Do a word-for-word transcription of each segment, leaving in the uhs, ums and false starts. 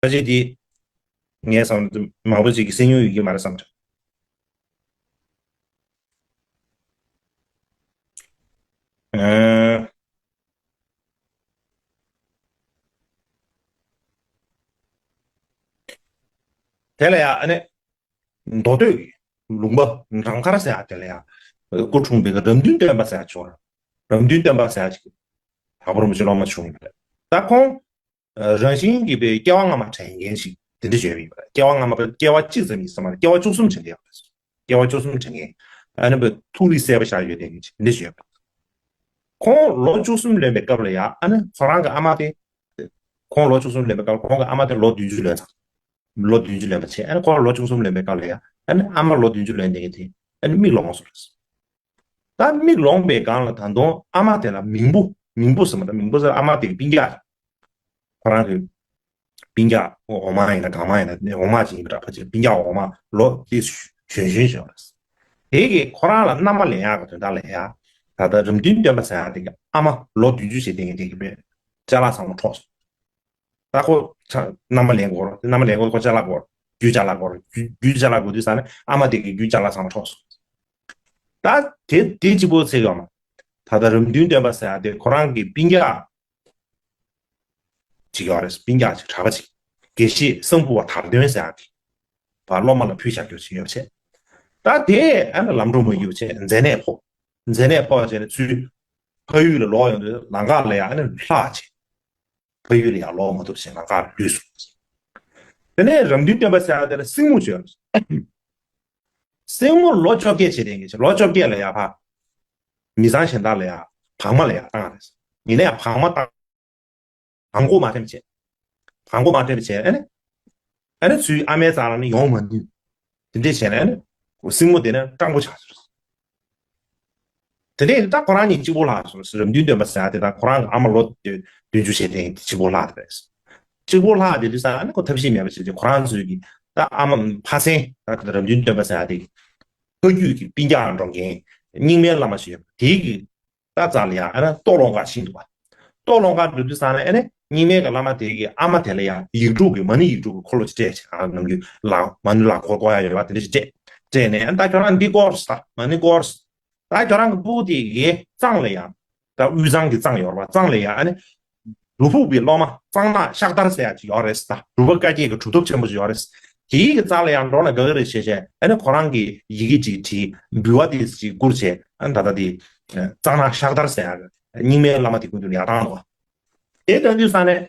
ཕལ་ཆེར་དེ་ངས་བསམ་མང་པོ་ཅིག་གིས་གསན་མྱོང་ཡོད་ཀྱི་མ་རེད་བསམ་བྱུང་། ཨ། དེ་ལ་ཡང་ཨ་ནི་མདོ་སྟོད་ཀྱི་ལུང་པ་རང་མཁར་ཟེར་ཡ་དེ་ལ་ཡང་སྐུ་འཁྲུངས་པའི་རབ་འདུན་སྟོན་པ་ཟེར་ཡ་བྱུང་། རབ་འདུན་སྟོན་པ་ཟེར་ཡ་ཅིག་དྭགས་པོ་རིན་པོ་ཆེ་སློབ་མ་བྱུང་ཡོད་པ་རེད། ད་ཁོང་རང་བཞིན་གྱིས་པའི་སྐྱེ་བ་སྔ་མ་དྲན་མཁན་ཞིག་དེ་འདྲ་བརྗོད་པ་ཡིན་པ་རེད། སྐྱེ་བ་སྔ་མ་པའི་སྐྱེ་བ་གཅིག་ཙམ་ཡིན་ས་མ་རེད། སྐྱེ་བ་བཅུ་གསུམ་དྲན་མཁན་ཡོད་པ་རེད། སྐྱེ་བ་བཅུ་གསུམ་དྲན་མཁན། ཨ་ནི་པའི་ཐུགས་རིག་གསལ་པོ་ཤར་ཡོད་དེ་འདྲ་བརྗོད་པ་རེད། ཁོང་ལོ་བཅུ་གསུམ་ལོན་པའི་སྐབས་ལ་ཡང་ཨ་ནི་ཁོ་རང་གི་ཨ་མ་དེ། ཁོང་ལོ་བཅུ་གསུམ་ལོན་པའི་སྐབས་ཁོང་གི་ཨ་མ་དེ་ལོ་བདུན་ཅུ་ལོན་ཚར། ལོ་བདུན་ཅུ་ལོན་པ་བྱས། ཨ་ནི་ཁོང་ལོ་བཅུ་གསུམ་ལོན་པའི་སྐབས་ལ་ཡང་ཨ་ནི་ཨ་མ་ལོ་བདུན་ཅུ་ལོན་དེ་གི་དེ་ཨ་ནི་མིག་ལོང་སོང་རེད། ད་མིག་ལོང་པའི་སྒང་ལ་ད་དུང་ཨ་མ་དེ་ལ་མིང་པོ། མིང་པོ་ཟེར་མ་ད་མིང་པོ་ཟེར་ཨ་མ་དེ་གི་སྤུན་ཀྱག་ཁོ་རང་གི་སྤུན་ཀྱག་འོག་མ་ཡིན་ན་སྒང་མ་ཡིན་ན་འོག་མ་ཅིག་ཡིན་པ་འདྲ། ཕལ་ཆེར་སྤུན་ཀྱག་འོག་མ་ལོ་དེ་གཞོན་གཞོན་བྱུང་རེད། དེ་གི་ཁོ་རང་ལ་མནའ་མ་ལེན་ཡག་གི་དོན་དག་ལ་ཡ། ད་ལྟ་རབ་འདུན་སྟོན་པ་ཟེར་ཡག་དེ་གི་ཨ་མ་ལོ་བདུན་ཅུ་བྱས་དེ་གི་དེ་གི་པའི་ཅ་ལག་ཚང་མ་འཕྲོག་སོང་། ད་ཁོ་ཚ་མནའ་མ་ལེན་དགོས་རེད། མནའ་མ་ལེན་དགོས། ཁོ་ཅ་ལག་དགོས་རེད། རྒྱུ་ཅ་ལག་དགོས་རེད། རྒྱུ་རྒྱུ་ཅ་ལག་དགོས་དུས་ཙ་ནས་ཨ་མ་དེ་གི་རྒྱུ་ཅ་ལག་ཚང་མ་འཕྲོག་སོང་། ད་དེ་དེ་གཅིག་པོ་ཚེ་གང་མ། ད་ལྟ་རབ་འདུན་སྟོན་པ་ཟེར་ཡག་དེ་ཁོ་རང་གི་སྤུན་ཀྱག་ཅིག་ཡོད་རེད། སྤུན་ཀྱག་ཅིག་གྲྭ་པ་ཅིག་དགེ་བཤེས་གསང་ཕུ་བ་དར་སྟོན་ཟེར་ཡག་གི་བ་སློབ་མ་ལ་ཕུལ་བཞག་རྒྱུ་ཅིག་ཡོད་བྱས། ད་དེ་ཨ་ནི་ལམ་འགྲོ་མ་ཡོད་བྱས་མཛེ་ནད་ཕོག་མཛེ་ནད་ཕོག་བྱས་ནས་ཚུར་ཕ་ཡུལ་ལ་ལོག་ཡོང་དུས་ལམ་ཁ་ལ་ཡ་ཨ་ནི་ལྷག་བྱས། ཕ་ཡུལ་ལ་ཡང་ལོག་མ་ཐུབ་ཞིང་ལམ་ཁར་ལུས་སོང་། དེ་ནས་རབ་འདུན་སྟོན་པ་ཟེར་ཡག་དེ་ལ་སྲིང་མོ་བྱོན། སྲིང་མོ་ལོ་བཅོ་བརྒྱད་བྱེད་དེ་ངེས་ལོ་བཅོ་བརྒྱད་ལ་ཡ་ཕ། མི་ཚང་གཞན་དག་ལ་ཡ་བག་མ་ལ་ཡ་བཏང་རེད། ཡིན་ན་ཡང་བག་མ་བཏང་། བག་མགོ་མ་འདྲེན་བྱས། བག་མགོ་མ་འདྲེན་བྱས་ཨ་ནི། ཨ་ནི་ཚུར་ཨ་མའི་རྩ་ལ་ནི་ཡོང་མ་ནུས། དེ་འདྲས་བྱས་ནས་ཨ་ནི། སྲིང་མོ་དེ་ནི་སྤྲང་པོ་ཆགས་སོང་། དེ་ནས་ད་ཁོ་རང་གཉིས་གཅིག་པོ་ལྷག་སོང་། རབ་འདུན་སྟོན་པ་ཟེར་ཡག་དེ་དང་ཁོ་རང་གི་ཨ་མ་ལོ་བདུན་ཅུ་བྱས་དེ་གཅིག་པོ་ལྷག་དེ་རེད། གཅིག་པོ་ལྷག་དེ་དུས་ཙང་ཨ་ནི་ཁོ་ཐབས་ཤེས་མེད་པ་བྱས་ཏེ་ཁོ་རང་ཚོའི་གི་ད་ཨ་མ་ཕ་སེང་ད་རབ་འདུན་སྟོན་པ་ཟེར་ཡག་དེ་གི་ཕ་རྒྱུད་ཀྱི་སྤུན་ཀྱག་འགྲོ་མཁན་རྙིང་མའི་བླ་མ་ཞིག་ཡོད་པ་དེའི་གི་ད་རྩ་ལ་ཡ་ཨ་ནི་སྟོད་ལུང་དཀར་ཕྱིན་འདུག་པ། སྟོད་ལུང་དཀར་འགྲོ་དུས་ཙང་ནས་ཨ་ནི་རྙིང་མའི་གི་བླ་མ་དེ་གི་ཨ་མ་དེ་ལ་ཡ་ཡིག་དྲུག་གི་མ་ཎི་ཡིག་དྲུག་གི་འཁོར་ལོ་ཅིག་སྤྲད་བྱས། ཨ་ནམ་རྒྱུན་ལ་མ་ཎི་ལག་འཁོར་བསྐོར་ཡ་ཡོད་པ་དེ་འདྲ་ཞིག་སྤྲད། སྤྲད་ནས་ཨ་ནི་ད་ཁྱོད་རང་འདི་བསྐོར་ཟེར། མ་ཎི་བསྐོར་ཟེར། ད་ཁྱོད་རང་གི་སྤུ་གུ་དེ་གི་གཙང་ལ་ཡ། ད་དབུས་གཙང་གི་གཙང་ཡོད་རེད་པ། གཙང་ལ་ཡ་ཨ་ནི། སྒྲུབ་ཕུག་པའི་སློབ་མ་གཙང་ནག་ཤཱཀ་དར་ཟེར་ཡ་ཅིག་ཡོད་རེད་ཟེར། ད་སྒྲུབ་པ་བཀའ་བརྒྱད་ཀྱི་གྲུབ་ཐོབ་ཆེན་པོ་ཅིག་ཡོད་རེད་ཟེར། དེའི་གི་རྩ་ལ་ཡང་འགྲོ་ན་དགའ་གི་རེད་བྱས་བྱས་ཨ་ནི་ཁོ་རང་གི་ཡི་གེ་ཅིག་བྲིས། འབུལ་བ་དེ་ཅིག་བསྐུར་བྱས་ཨ་ནི་ད་ལྟ་དེ་གཙང་ནག་ཤཱཀ་དར་ཟེར་ཡ་རྙིང་མའི་བླ་མ་དེ་སྐུ་མདུན་ལ་ཡར་བཏང་འདུག་དེ་བཏང་དུས་ཙང་ནས་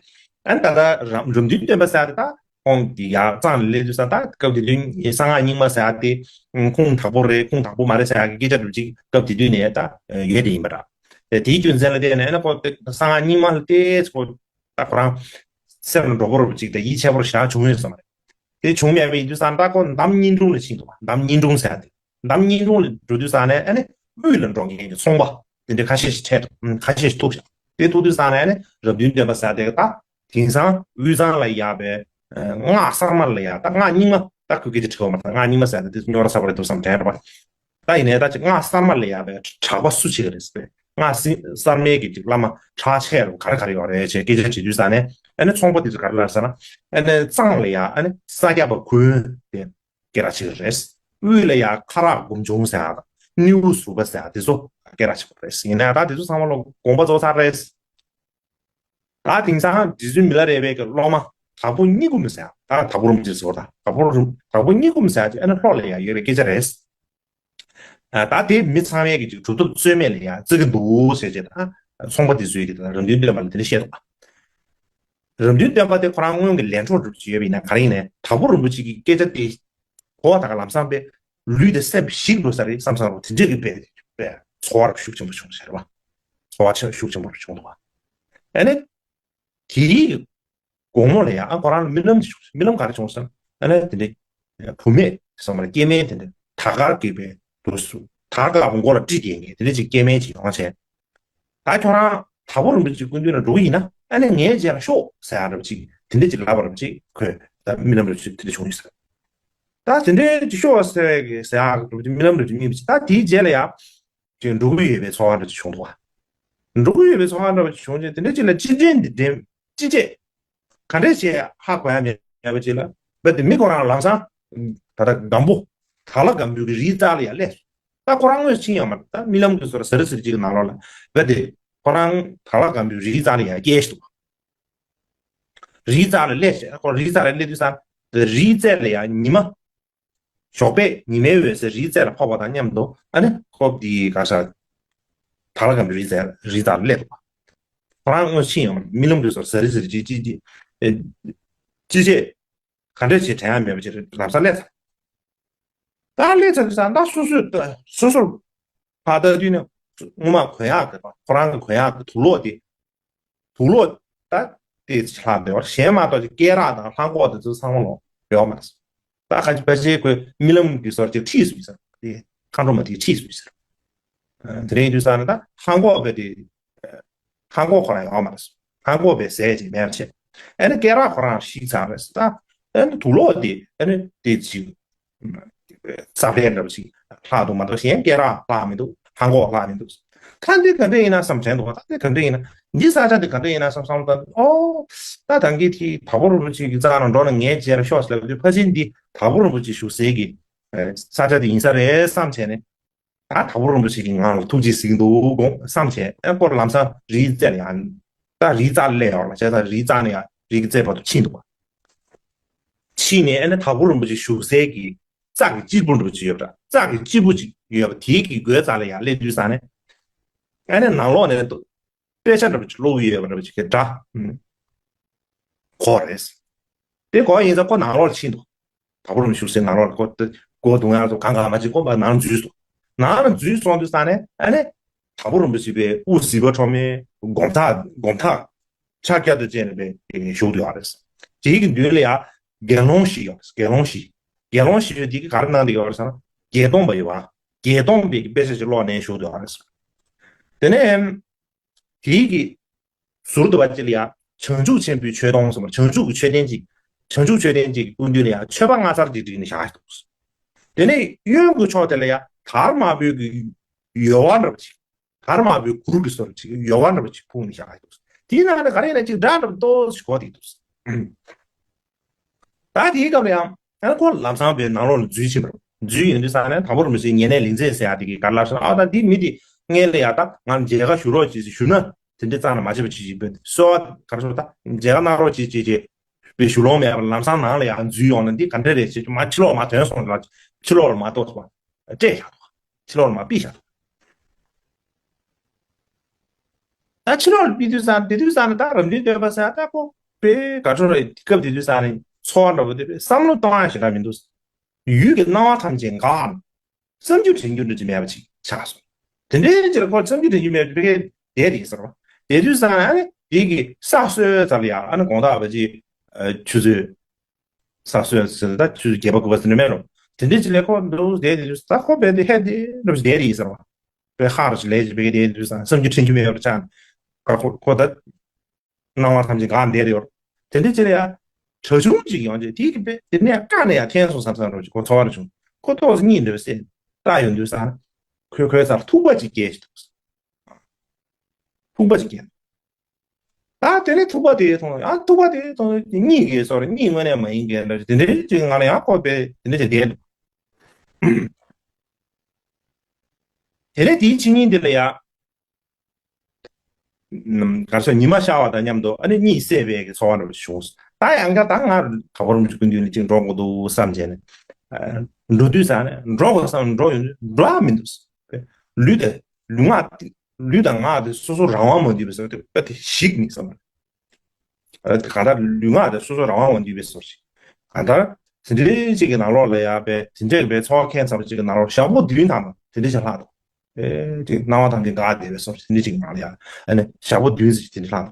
ཨ་ནི་ད་ལྟ་རབ་འདུན་སྟོན་པ་ཟེར་ཡ་དེ་ད་ཁོང་གི་ཡར་གཙང་ལ་སླེབས་དུས་ཙང་ད་སྐབས་དེ་དུས་གསང་སྔགས་རྙིང་མ་ཟེར་ཡ་དེ་ཁུངས་དག་པོ་རེད་ཁུངས་དག་པོ་མ་རེད་ཟེར་ཡ་གི་སྐད་ཆ་འདྲ་ཅིག་སྐབས་དེ་དུས་ནས་ད་ཡོད་དེ་ཡིན་པ་འདྲ། དེའི་རྒྱུ་མཚན་ལ་བརྟེན་ནས་ཨ་ནི་ཁོ་དེ་གསང་སྔགས་རྙིང་མ་ལ་བལྟས་ཁོ་ད་ཁོ་རང་སེམས་ལ་འགྲོ་བོར་ཅིག་དང་ཡིད་ཆེས་པོར་བཞག་བྱུང་ཡོད་ས་མ་རེད། དེ་བྱུང་མེད་པའི་ཡིན་དུས་ཙང་ད་ཁོ་འདམ་སྙིང་དྲུང་ལ་ཕྱིན་འདུག་འདམ་སྙིང་དྲུང་ཟེར་ཡ་དེ། འདམ་སྙིང་དྲུང་ལ་འགྲོ་དུས་ཙང་ནས་ཨ་ནི་དབུས་ལ་འགྲོ་མཁན་གྱི་ཚོང་པ་དེ་འདྲ་ཁ་ཤས་ཤིག་འཕྲད་འདུག་ཁ་ཤས་ཤིག་ཐུག་ཤག་དེ་ཐུག་དུས་ཙང་ནས་ཨ་ནི་རབ་འདུན་སྟོན་པ་ཟེར་ཡ་དེ་ད་དེང་སང་དབུས་གཙང་ལ་ཡ་བའི་སྔགས་གསར་མ་ལ་ཡ་ད་སྔགས་རྙིང་མ་ད་ཁོས་སྐད་ཆ་དྲི་བ་མ་ད་སྔགས་རྙིང་མ་ཟེར་ཡ་དེ་རྙོག་དྲ་ཚ་པོ་རེད་འདུག་བསམ་དྲན་རེད་པ། ད་ཡིན་ནའི་ད་ཅིག་སྔགས་གསར་མ་ལ་ཡ་བའི་གྲགས་པ་སུ་བྱེད་ཀྱི་རེད་ཟེར། སྔགས་སྲིད་གསར་མའི་གི་ཅིག་བླ་མ་གྲགས་ཆེ་རུ་ག་རེ་ག་རེ་ཡོད་རེད་ཅེས་སྐད་ཆ་དྲིས་དུས་ཙང་ནས་ཨ་ནི་ཚོང་པ་དེ་ཚོ་ག་རེ་ལབ་ཟེར་ན། ཨ་ནི་གཙང་ལ་ཡ་ཨ་ནི་ས་སྐྱ་པ་ཀུན་དེ་སྐད་གྲགས་ཆེ་གི་རེད། དབུས་ལ་ཡ་ཁ་རག་སྒོམ་ཆུང་ཟེར་ཡ་དང་སྣེའུ་ཟུར་པ་ཟེར་ཡ་དེ་ཚོ་སྐད་གྲགས་ཆེ་པོ་རེད། ཡིན་ནའི་ད་དེ་ཚོ་ཚང་མ་ལ་དགོངས་པ་རྫོགས་ཚར་རེད། ད་དེང་སང་རྗེ་བཙུན་མི་ལ་རས་པའི་གི་སློབ་མ་དྭགས་པོ་གཉིས་ཀུན་ཟེར་ཡ་ད་དྭགས་པོ་རིན་པོ་ཆེ་ཟེར་བ་དང་དྭགས་པོ་རིན་དྭགས་པོ་གཉིས་ཀུན་ཟེར་ཡ་ཅིག་ཨ་ནི་ལྷོ་ལ་ཡ་ཡོད་པའི་སྐད་ཆ་རེད། ད་དེ་མི་ཚང་མས་ཀྱི་ཅིག་གྲུབ་ཐོབ་རྩོད་མེད་ལ་ཡ་བརྩི་གི་འདུག་ཟེར་བྱས་ད་ཚོང་པ་དེ་ཚོས་ཀྱི་ད་རབ་འདུན་སྟོན་པ་ལ་དེ་འདྲ་བཤད་འདུག་རབ་འདུན་སྟོན་པ་དེ་ཁོ་རང་སྔོན་གྱི་ལས་འཕྲོ་འགྲུབ་ཀྱི་ཡོད་པ་ཡིན་ན་ག་རེ་ཡིན་ནའི་དྭགས་པོ་རིན་པོ་ཆེ་གི་སྐད་ཆ་དེ་གོ་བ་ད་ག་ལམ་སང་པའི་ལུས་དེ་སེམས་ཞིག་འགྲོ་ས་རེད་བསམ་བསམ་རོ་དེ་འདྲས་ཀྱི་པའི་པའི་ཚོར་བ་ཤུགས་ཆེན་པོ་བྱུང་ཟེར་བ། ཚོར་བ་ཆེ་ཤུགས་ཆེན་པོ་བྱུང་འདུག་བ། ཨ་ནི། དེའི་དགོང་མོ་ལ་ཡང་ཨ་ཁོ་རང་ལ་རྨི་ལམ་ཅིག་བྱུང་། རྨི་ལམ་ག་རེ་བྱུང་ཟེར་ན་ཨ་ནི་དེ་འདྲའི་བུད་མེད་ཟེར་མ་རེད། སྐྱེ་དམན་དེ་འདྲ་དར་དཀར་གྱི་པའི་དུས་སུ་དར་དཀར་མགོ་ལ་དཀྲིས་བསྡད་མཁན་དེ་འདྲ་ཅིག་སྐྱེ་དམན་ཅིག་ཡོང་བྱས། ད་ཁྱོད་རང་དྭགས་པོ་རིན་པོ་ཆེ་སྐུ་མདུན་ལ་འགྲོ་གི་ཡིན་ན་ཨ་ནི་ངའི་རྗེས་ལ་ཤོག་ཟེར་ཡག་འདྲ་པོ་ཅིག་དེ་འདྲ་ཅིག་ལབ་པ་འདྲ་པོ་ཅིག་ཁོས་ད་རྨི་ལམ་འདྲ་པོ་ཅིག་དེ་འདྲ་བྱུང་ཡོད་ཟེར། ད་དེ་འདྲའི་ཅིག་ཤོག་ཟེར་བའི་ཟེར་ཡག་འདྲ་པོ་ཅིག་རྨི་ལམ་འདྲ་པོ་ཅིག་རྨིས་པ་ཅིག་ད་དེའི་རྗེས་ལ་ཡང་། ཅིག་འགྲོ་གི་ཡོད་པའི་ཚོར་བ་འདྲ་ཅིག་བྱུང་འདུག་བ། འགྲོ་གི་ཡོད་པའི་ཚོར་བ་འདྲ་བ་ཅིག་བྱུང་རྗེས་དེ་འདྲ་ཅིག་ལ་ཅི་འདྲའི་འདི་འདྲའི་ཅི་བྱེད། ག་འདྲས་བྱས་ཧ་གོ་ཡ་མེད་པ་ཅིག་ལ། རྦད་དེ་མི་ཁོ་རང་ལམ་སང་ད་ལྟ་སྒམ་པོ། དྭགས་ལྷ་སྒམ་པོའི་གི་རིའི་རྩ་ལ་ཡར་སླེབས་སོང་། ད་ཁོ་རང་དངོས་ཕྱིན་ཡོད་མ་རེད། ད་རྨི་ལམ་གྱི་སོ་ར་ཟ་རི་ཟིར་ཅིག་གི་ནང་ལོགས་ལ་རྦད་དེ་ཁོ་རང་དྭགས་ལྷ་སྒམ་པོའི་རིའི་རྩ་ལ་ཡར་སྐྱེལ་ཞིག་འདུག་རིའི་རྩ་ལ་སླེབས་ཤག་ཁོ་རིའི་རྩ་ལ་སླེབས་དུས་ཙང་། རིའི་རྩེ་ལ་ཡར་ཉི་མ། ཞོགས་པའི་ཉི་མའི་འོད་ཟེར་རིའི་རྩེ་ལ་ཕོག་པ་དང་མཉམ་དུ། ཨ་ནི་ཁོ་དེའི་ག་ས། དྭགས་ལྷ་སྒམ་པོའི་རིའི་རྩེ་རིའི་རྩ་ལ་སླེབས་འདུག་རང་དངོས་ཕྱིན་ཡོང་རྨི་ལམ་དུས་སུ་ཟ་རི་ཟ་རི་ཅི་ཅི་ཅི། ཨེ། ཅི་བྱེད། ག་འདྲ་བྱེད་དྲན་ཡ་མེད་པ་ཅིག་ལམ་སང་སླེབས་ཚར། ད་སླེབས་ཚར་དུས་ཙང་ད་སོ་སོས་ད་སོ་སོར་ཕར་ལྟ་དུས་ནི་སྔོན་མ་གོན་ཡག་གི་ཁོ་རང་གི་གོན་ཡག་གི་དུག་ལོག་དེ། དུག་ལོག་ད་དེ་ལྷག་འདུག་གཞན་མ་གཏོགས་ཀྱི་སྐེ་རགས་དང་ལྷམ་གོག་དེ་ཚོ་ཚང་མ་ལོག་ཡོད་མ་རེད། ད་ཁ་ཅིག་ཕལ་ཆེར་ཁོས་རྨི་ལམ་གྱི་སོར་ཅིག་ཁྲིད་སུ་ཡིན་ས་དེ་མཁའ་འགྲོ་མ་དེ་ཁྲིད་སུ་ཡིན་ས། དེ་རིང་དུས་ཙང་ནི་ད་ལྷམ་གོག་གི་དེ། ལྷམ་གོག་ཁོ་རང་ཡོད་མ་རེད། ལྷམ་གོག་པའི་ཟས་ཅིག་མེད་པ་བྱས། ཨ་ནི་སྐེ་རགས་ཁོ་རང་ཞིག་ཚར་རེད་ད། ཨ་ནི་དུག་ལོག་དེ་ཨ་ནི་དེ་ཅིག་ས་ཕྲན་འདྲ་པོ་ཞིག་ལྷག་འདུག་མ་གཏོགས་གཞན་སྐེ་རགས་ལྷག་མི་འདུག་ལྷམ་གོག་ལྷག་མི་འདུག་ད་འདི་ག་འདྲ་ཡིན་ན་བསམ་དྲན་འདུག་ད་འདི་ག་འདྲ་ཡིན་ན། འདི་ས་ཆ་འདི་ག་འདྲ་ཡིན་ན་བསམ་བསམ་ད། ཨོ། ད་ད་གིན་དེ་དྭགས་པོ་རིན་པོ་ཆེ་གི་རྩ་ནང་འགྲོ་ན་ངའི་རྗེས་ལ་ཤོག་ཟེར་ལབ་དུས་ཕལ་ཆེར་འདི་དྭགས་པོ་རིན་པོ་ཆེ་བཞུགས་སའི་གི་ས་ཆ་དེ་ཡིན་ས་རེད་བསམ་བྱས་ནས། ད་དྭགས་པོ་རིན་པོ་ཆེ་གིས་ང་ལ་ཐུགས་རྗེ་གཟིགས་འདུག་དགོངས་བསམ་བྱས། ཨ་ཁོ་ལམ་སང་རིའི་རྩེ་ལ་ཡར། ད་རིའི་རྩ་ལ་སླེབས་ཡོང་ལ་བྱས་ཙང་རིའི་རྩ་ནས་ཡར་རིའི་རྩེ་བར་དུ་ཕྱིན་འདུག་པ། ཕྱིན་ནས་ཨ་ནི་དྭགས་པོ་རིན་པོ་ཆེ་བཞུགས་སའི་གི་རྩྭ་གི་གཅེར་བུ་འདྲ་པོ་ཅིག་ཡོད་པ་འདྲ། རྩྭ་གི་གཅེར་བུ་ཅིག་ཡོད་པ་དེའི་གི་སྒོའི་རྩ་ལ་ཡར་སླེབས་དུས་ཙང་ནས། ཨ་ནི་ནང་ལོགས་ནས་དཔེ་ཆ་འདྲ་པོ་ཅིག་ཀློག་གི་ཡོད་པ་འདྲ་པོ་ཅིག་གི་སྒྲ། ཨུམ། གོ་རེད། དེ་གོ་ཡིན་ཙང་ཁོ་ནང་ལོགས་ལ་ཕྱིན་འདུག་དྭགས་པོ་རིན་པོ་ཆེ་བཞུགས་སའི་ནང་ལོགས་ལ་ཁོ་དེ་སྒོ་རྡུང་ཡག་ཚོ་གང་གང་མ་བྱེད་ཁོ་ཕར་ནང་འཛུལ་སོང་། ནང་ལ་འཛུལ་སོང་དུས་ཙང་ནས་ཨ་ནི། དྭགས་པོ་རིན་པོ་ཆེ་པའི་དབུ་ཟིལ་པ་འཕྲོག་མའི་སྒོམ་ཐག་སྒོམ་ཐག་ཕྱག་རྒྱ་དང་བཅས་ནས་པའི་བཞུགས་ཡོད་རེད། དེའི་གི་མདུན་ལ་ཡ་དགེ་སློང་ཞིག་ཡོད་རེད། དགེ་སློང་ཞིག་དགེ་སློང་ཞིག་ཡོད་དེ་གི་ག་རེ་གནང་བསྡད་ཡོད་རེད་ཟེར་ན། བརྒྱད་སྟོང་པ་ཡོད་པ། བརྒྱད་སྟོང་པའི་གི་དཔེ་ཆ་ཞིག་ཀློག་ནས་བཞུགས་ཡོད་རེད། དེ་ནས། དེའི་གི་ཟུར་དུ་བ་ཅི་ལ་ཡ། བྱང་ཆུབ་ཆེན་པོའི་མཆོད་སྡོང་ཟེར་བ་བྱང་ཆུབ་ཀྱི་མཆོད་རྟེན་ཅིག་བྱང་ཆུབ་མཆོད་རྟེན་ཅིག་གི་སྐུ་མདུན་ལ་ཡ་མཆོད་པ་ལྔ་ཚར་ཅིག་བསྒྲིགས་ནས་བཞག་འདུག་དེ་ནས་གཡོན་གྱི་ཕྱོགས་དེ་ལ་ཡ་དར་དམར་པོའི་གི་ཡོལ་བ་འདྲ་པོ་ཅིག་དར་དམར་པོའི་གུར་གྱི་སོར་ཅིག་ཡོལ་བ་འདྲ་པོ་ཅིག་ཕུབ་ནས་བཞག་འདུག་དེའི་ནང་ལ་ག་རེ་ཡིན་ན་ཅིག་སྒྲ་འདྲ་པོ་ཏོག་ཙམ་གོ་བསྡད་འདུག་ད་དེའི་སྐབས་ལ་ཡང་ཨ་ཁོ་ལམ་སང་བའི་ནང་ལོགས་ལ་འཛུལ་ཕྱིན་པ་རེད། འཛུལ་ཡོང་དུས་ཙང་ནས་དྭགས་པོ་རིན་པོ་ཆེའི་ཉེ་གནས་ལིང་རྩེ་ཟེར་ཡག་དེ་གིས་ག་རེ་ལབ་ཟེར་ན། ཨ་ད་འདི་མི་དེ་སྔོན་ལ་ཡ་ད་ང་མཇལ་ཁ་ཞུ་རོགས་བྱེད་ཟེར་ཞུ་ན་དེ་འདྲའི་རྩ་ནས་མ་བྱེད་པ་བྱེད་ཅིག་པས་གསོལ་བ་ག་རེ་ཟེར་ད་མཇལ་ཁ་གནང་རོགས་བྱེད་ཅེས་བྱས་པའི་ཞུ་ལོང་མེད་པར་ལམ་སང་ནང་ལ་ཡ་འཛུལ་ཡོང་ན་འདི་ག་འདྲ་རེད་ཅེས་མ་ཕྱི་ལོགས་མ་ཐོན་སོང་ལ་ཕྱི་ལོགས་ལ་མ་གཏོགས་པ་སྤྲད་བཞག་འདུག་ཕྱི་ལོགས་ལ་མ་ཕུད་བཞག་འདུག་ད་ཕྱི་ལོགས་ལ་ཕུད་དུས་ཙང་དེ་དུས་ཙང་ནས་ད་རབ་འབྲིང་སྟོན་པ་ཟེར་ཡག་ད་ཁོ་དཔེ་དགའ་སྤྲོ་རེད། སྐབས་དེ་དུས་ཙང་ནས་འཚོ་བ་འདྲ་པོ་དེ་དཔེ་བསམ་བློ་གཏོང་ཡག་ཞེ་དྲག་མི་འདུག་ཡུལ་གྱི་སྣང་བ་ཐམས་ཅད་འགག་བསམ་རྒྱུ་དྲན་རྒྱུ་འདྲ་ཅིག་མེད་པ་ཅིག་ཆགས་སོང་། དེ་འདྲའི་ཕྱིར་ཁོ་བསམ་རྒྱུ་དྲན་རྒྱུ་མེད་པ་དེ་བསྡད་དེ་ཟེར་བ། དེ་དུས་ཙང་ནས་ཨ་ནི་དེ་གི་ས་སྲོས་ཙམ་ལ་ཡ་ཨ་ནི་དགོང་དག་བ་ཅིག་ཆུ་ཚོད། ས་སྲོས་ཟེར་ད་ཆུ་ཚོད་བརྒྱད་པ་དགུ་པ་ཟེར་ནས་མེད་རུང་དེ་འདྲའི་ཅིག་ལ་ཁོ་འདུག་བསྡད་དེ་དུས་ད་ཁོ་བསྡད་དེ་ཧད་དེ་འདྲ་ཅིག་བསྡད་དེ་ཡིན་ཟེར་བ། པའི་ཧ་རུ་ཞིག་ལས་ཀྱི་བེ་གེ་དེའི་དུས་སང་བསམ་རྒྱུ་དྲན་རྒྱུ་མེད་པར་ཆགས་ནས་ཁོ་ཁོ་ད་སྣང་བ་ཐམས་ཅད་འགག་བསྡད་ཡོད། དེ་འདྲའི་ཅི་ལ་ཡ་གྲྭ་ཆུང་ཅིག་ཡོང་རྗེས་དེའི་གི་པེ་དེ་ནས་བཀག་ནས་ཡ་འཐེན་སོང་བསམ་བསམ་རོགས་ཀྱི་ཁོ་ཚོར་བ་རེ་བྱུང་། ཁོ་ཏོག་ཙམ་གཉིད་འདོད་སེ་བལྟ་ཡོང་དུས་སང་ཁོས་ཁོའི་སར་ཐུག་པ་ཅིག་སྐྱེས་ཤིག་འདུག་ཐུག་པ་ཅིག་སྐྱེས། ད་དེ་ནས་ཐུག་པ་དེ་མཐོང་ཡང་ཐུག་པ་དེ་མཐོང་གཉིད་ཀྱི་སོར་གཉིད་དངོས་གནས་མ་ཡིན་མཁན་འདྲ་དེ་འདྲའི་ཅིག་ང་ལ་ཡང་ཁོ་པེ་དེ་འདྲ་ཅིག་བསྡད་འདུག་དེ་ནས་དེའི་ཕྱི་ཉིན་དེ་ལ་ཡ། ག་ཚོད་ཉི་མ་ཤར་བ་དང་མཉམ་དུ་ཨ་ནི་གཉིད་སད་པའི་གི་ཚོར་བ་འདྲ་པོ་བྱུང་། ད་ཡང་བསྐྱར་ད་ང་དྭགས་པོ་རིན་པོ་ཆེ་སྐུ་མདུན་ལ་ཅིག་འགྲོ་དགོས་འདུག་བསམ་བྱས་ནས། འགྲོ་དུས་ཙང་ནས་འགྲོ་དགོས་བསམ་འགྲོ་ཡོང་དུས་འགྲོ་ཡ་མི་འདུག་ལུས་དང་ལུས་ངག་ལུས་དང་ངག་དེ་སོ་སོ་རང་དབང་མ་འདུས་པའི་བཟོ་དེ་དཔེ་དེ་ཞིག་ནི་བསམ། གང་ལྟར་ལུས་ངག་དེ་སོ་སོ་རང་དབང་མ་འདུས་པའི་བཟོ་ཞིག་གང་ལྟར་དེ་འདྲའི་ཅིག་གི་ནང་ལོགས་ལ་ཡ་པའི་དེ་འདྲའི་པའི་འཚོ་བ་ཁྱད་མཚར་པ་ཅིག་གི་ནང་ལོགས་ཞག་པོ་བདུན་ཐམ་དེ་འདྲ་ཞིག་ལྷག་འདུག་ཨེ་ཅིག་སྣང་བ་ཐམས་ཅད་འགག་བསྡད་པའི་བཟོ་ཞིག་དེ་འདྲ་ཅིག་ནང་ལ་ཡ་ཨ་ནི་ཞག་པོ་བདུན་ཙམ་ཞིག་དེ་འདྲ་ལྷག་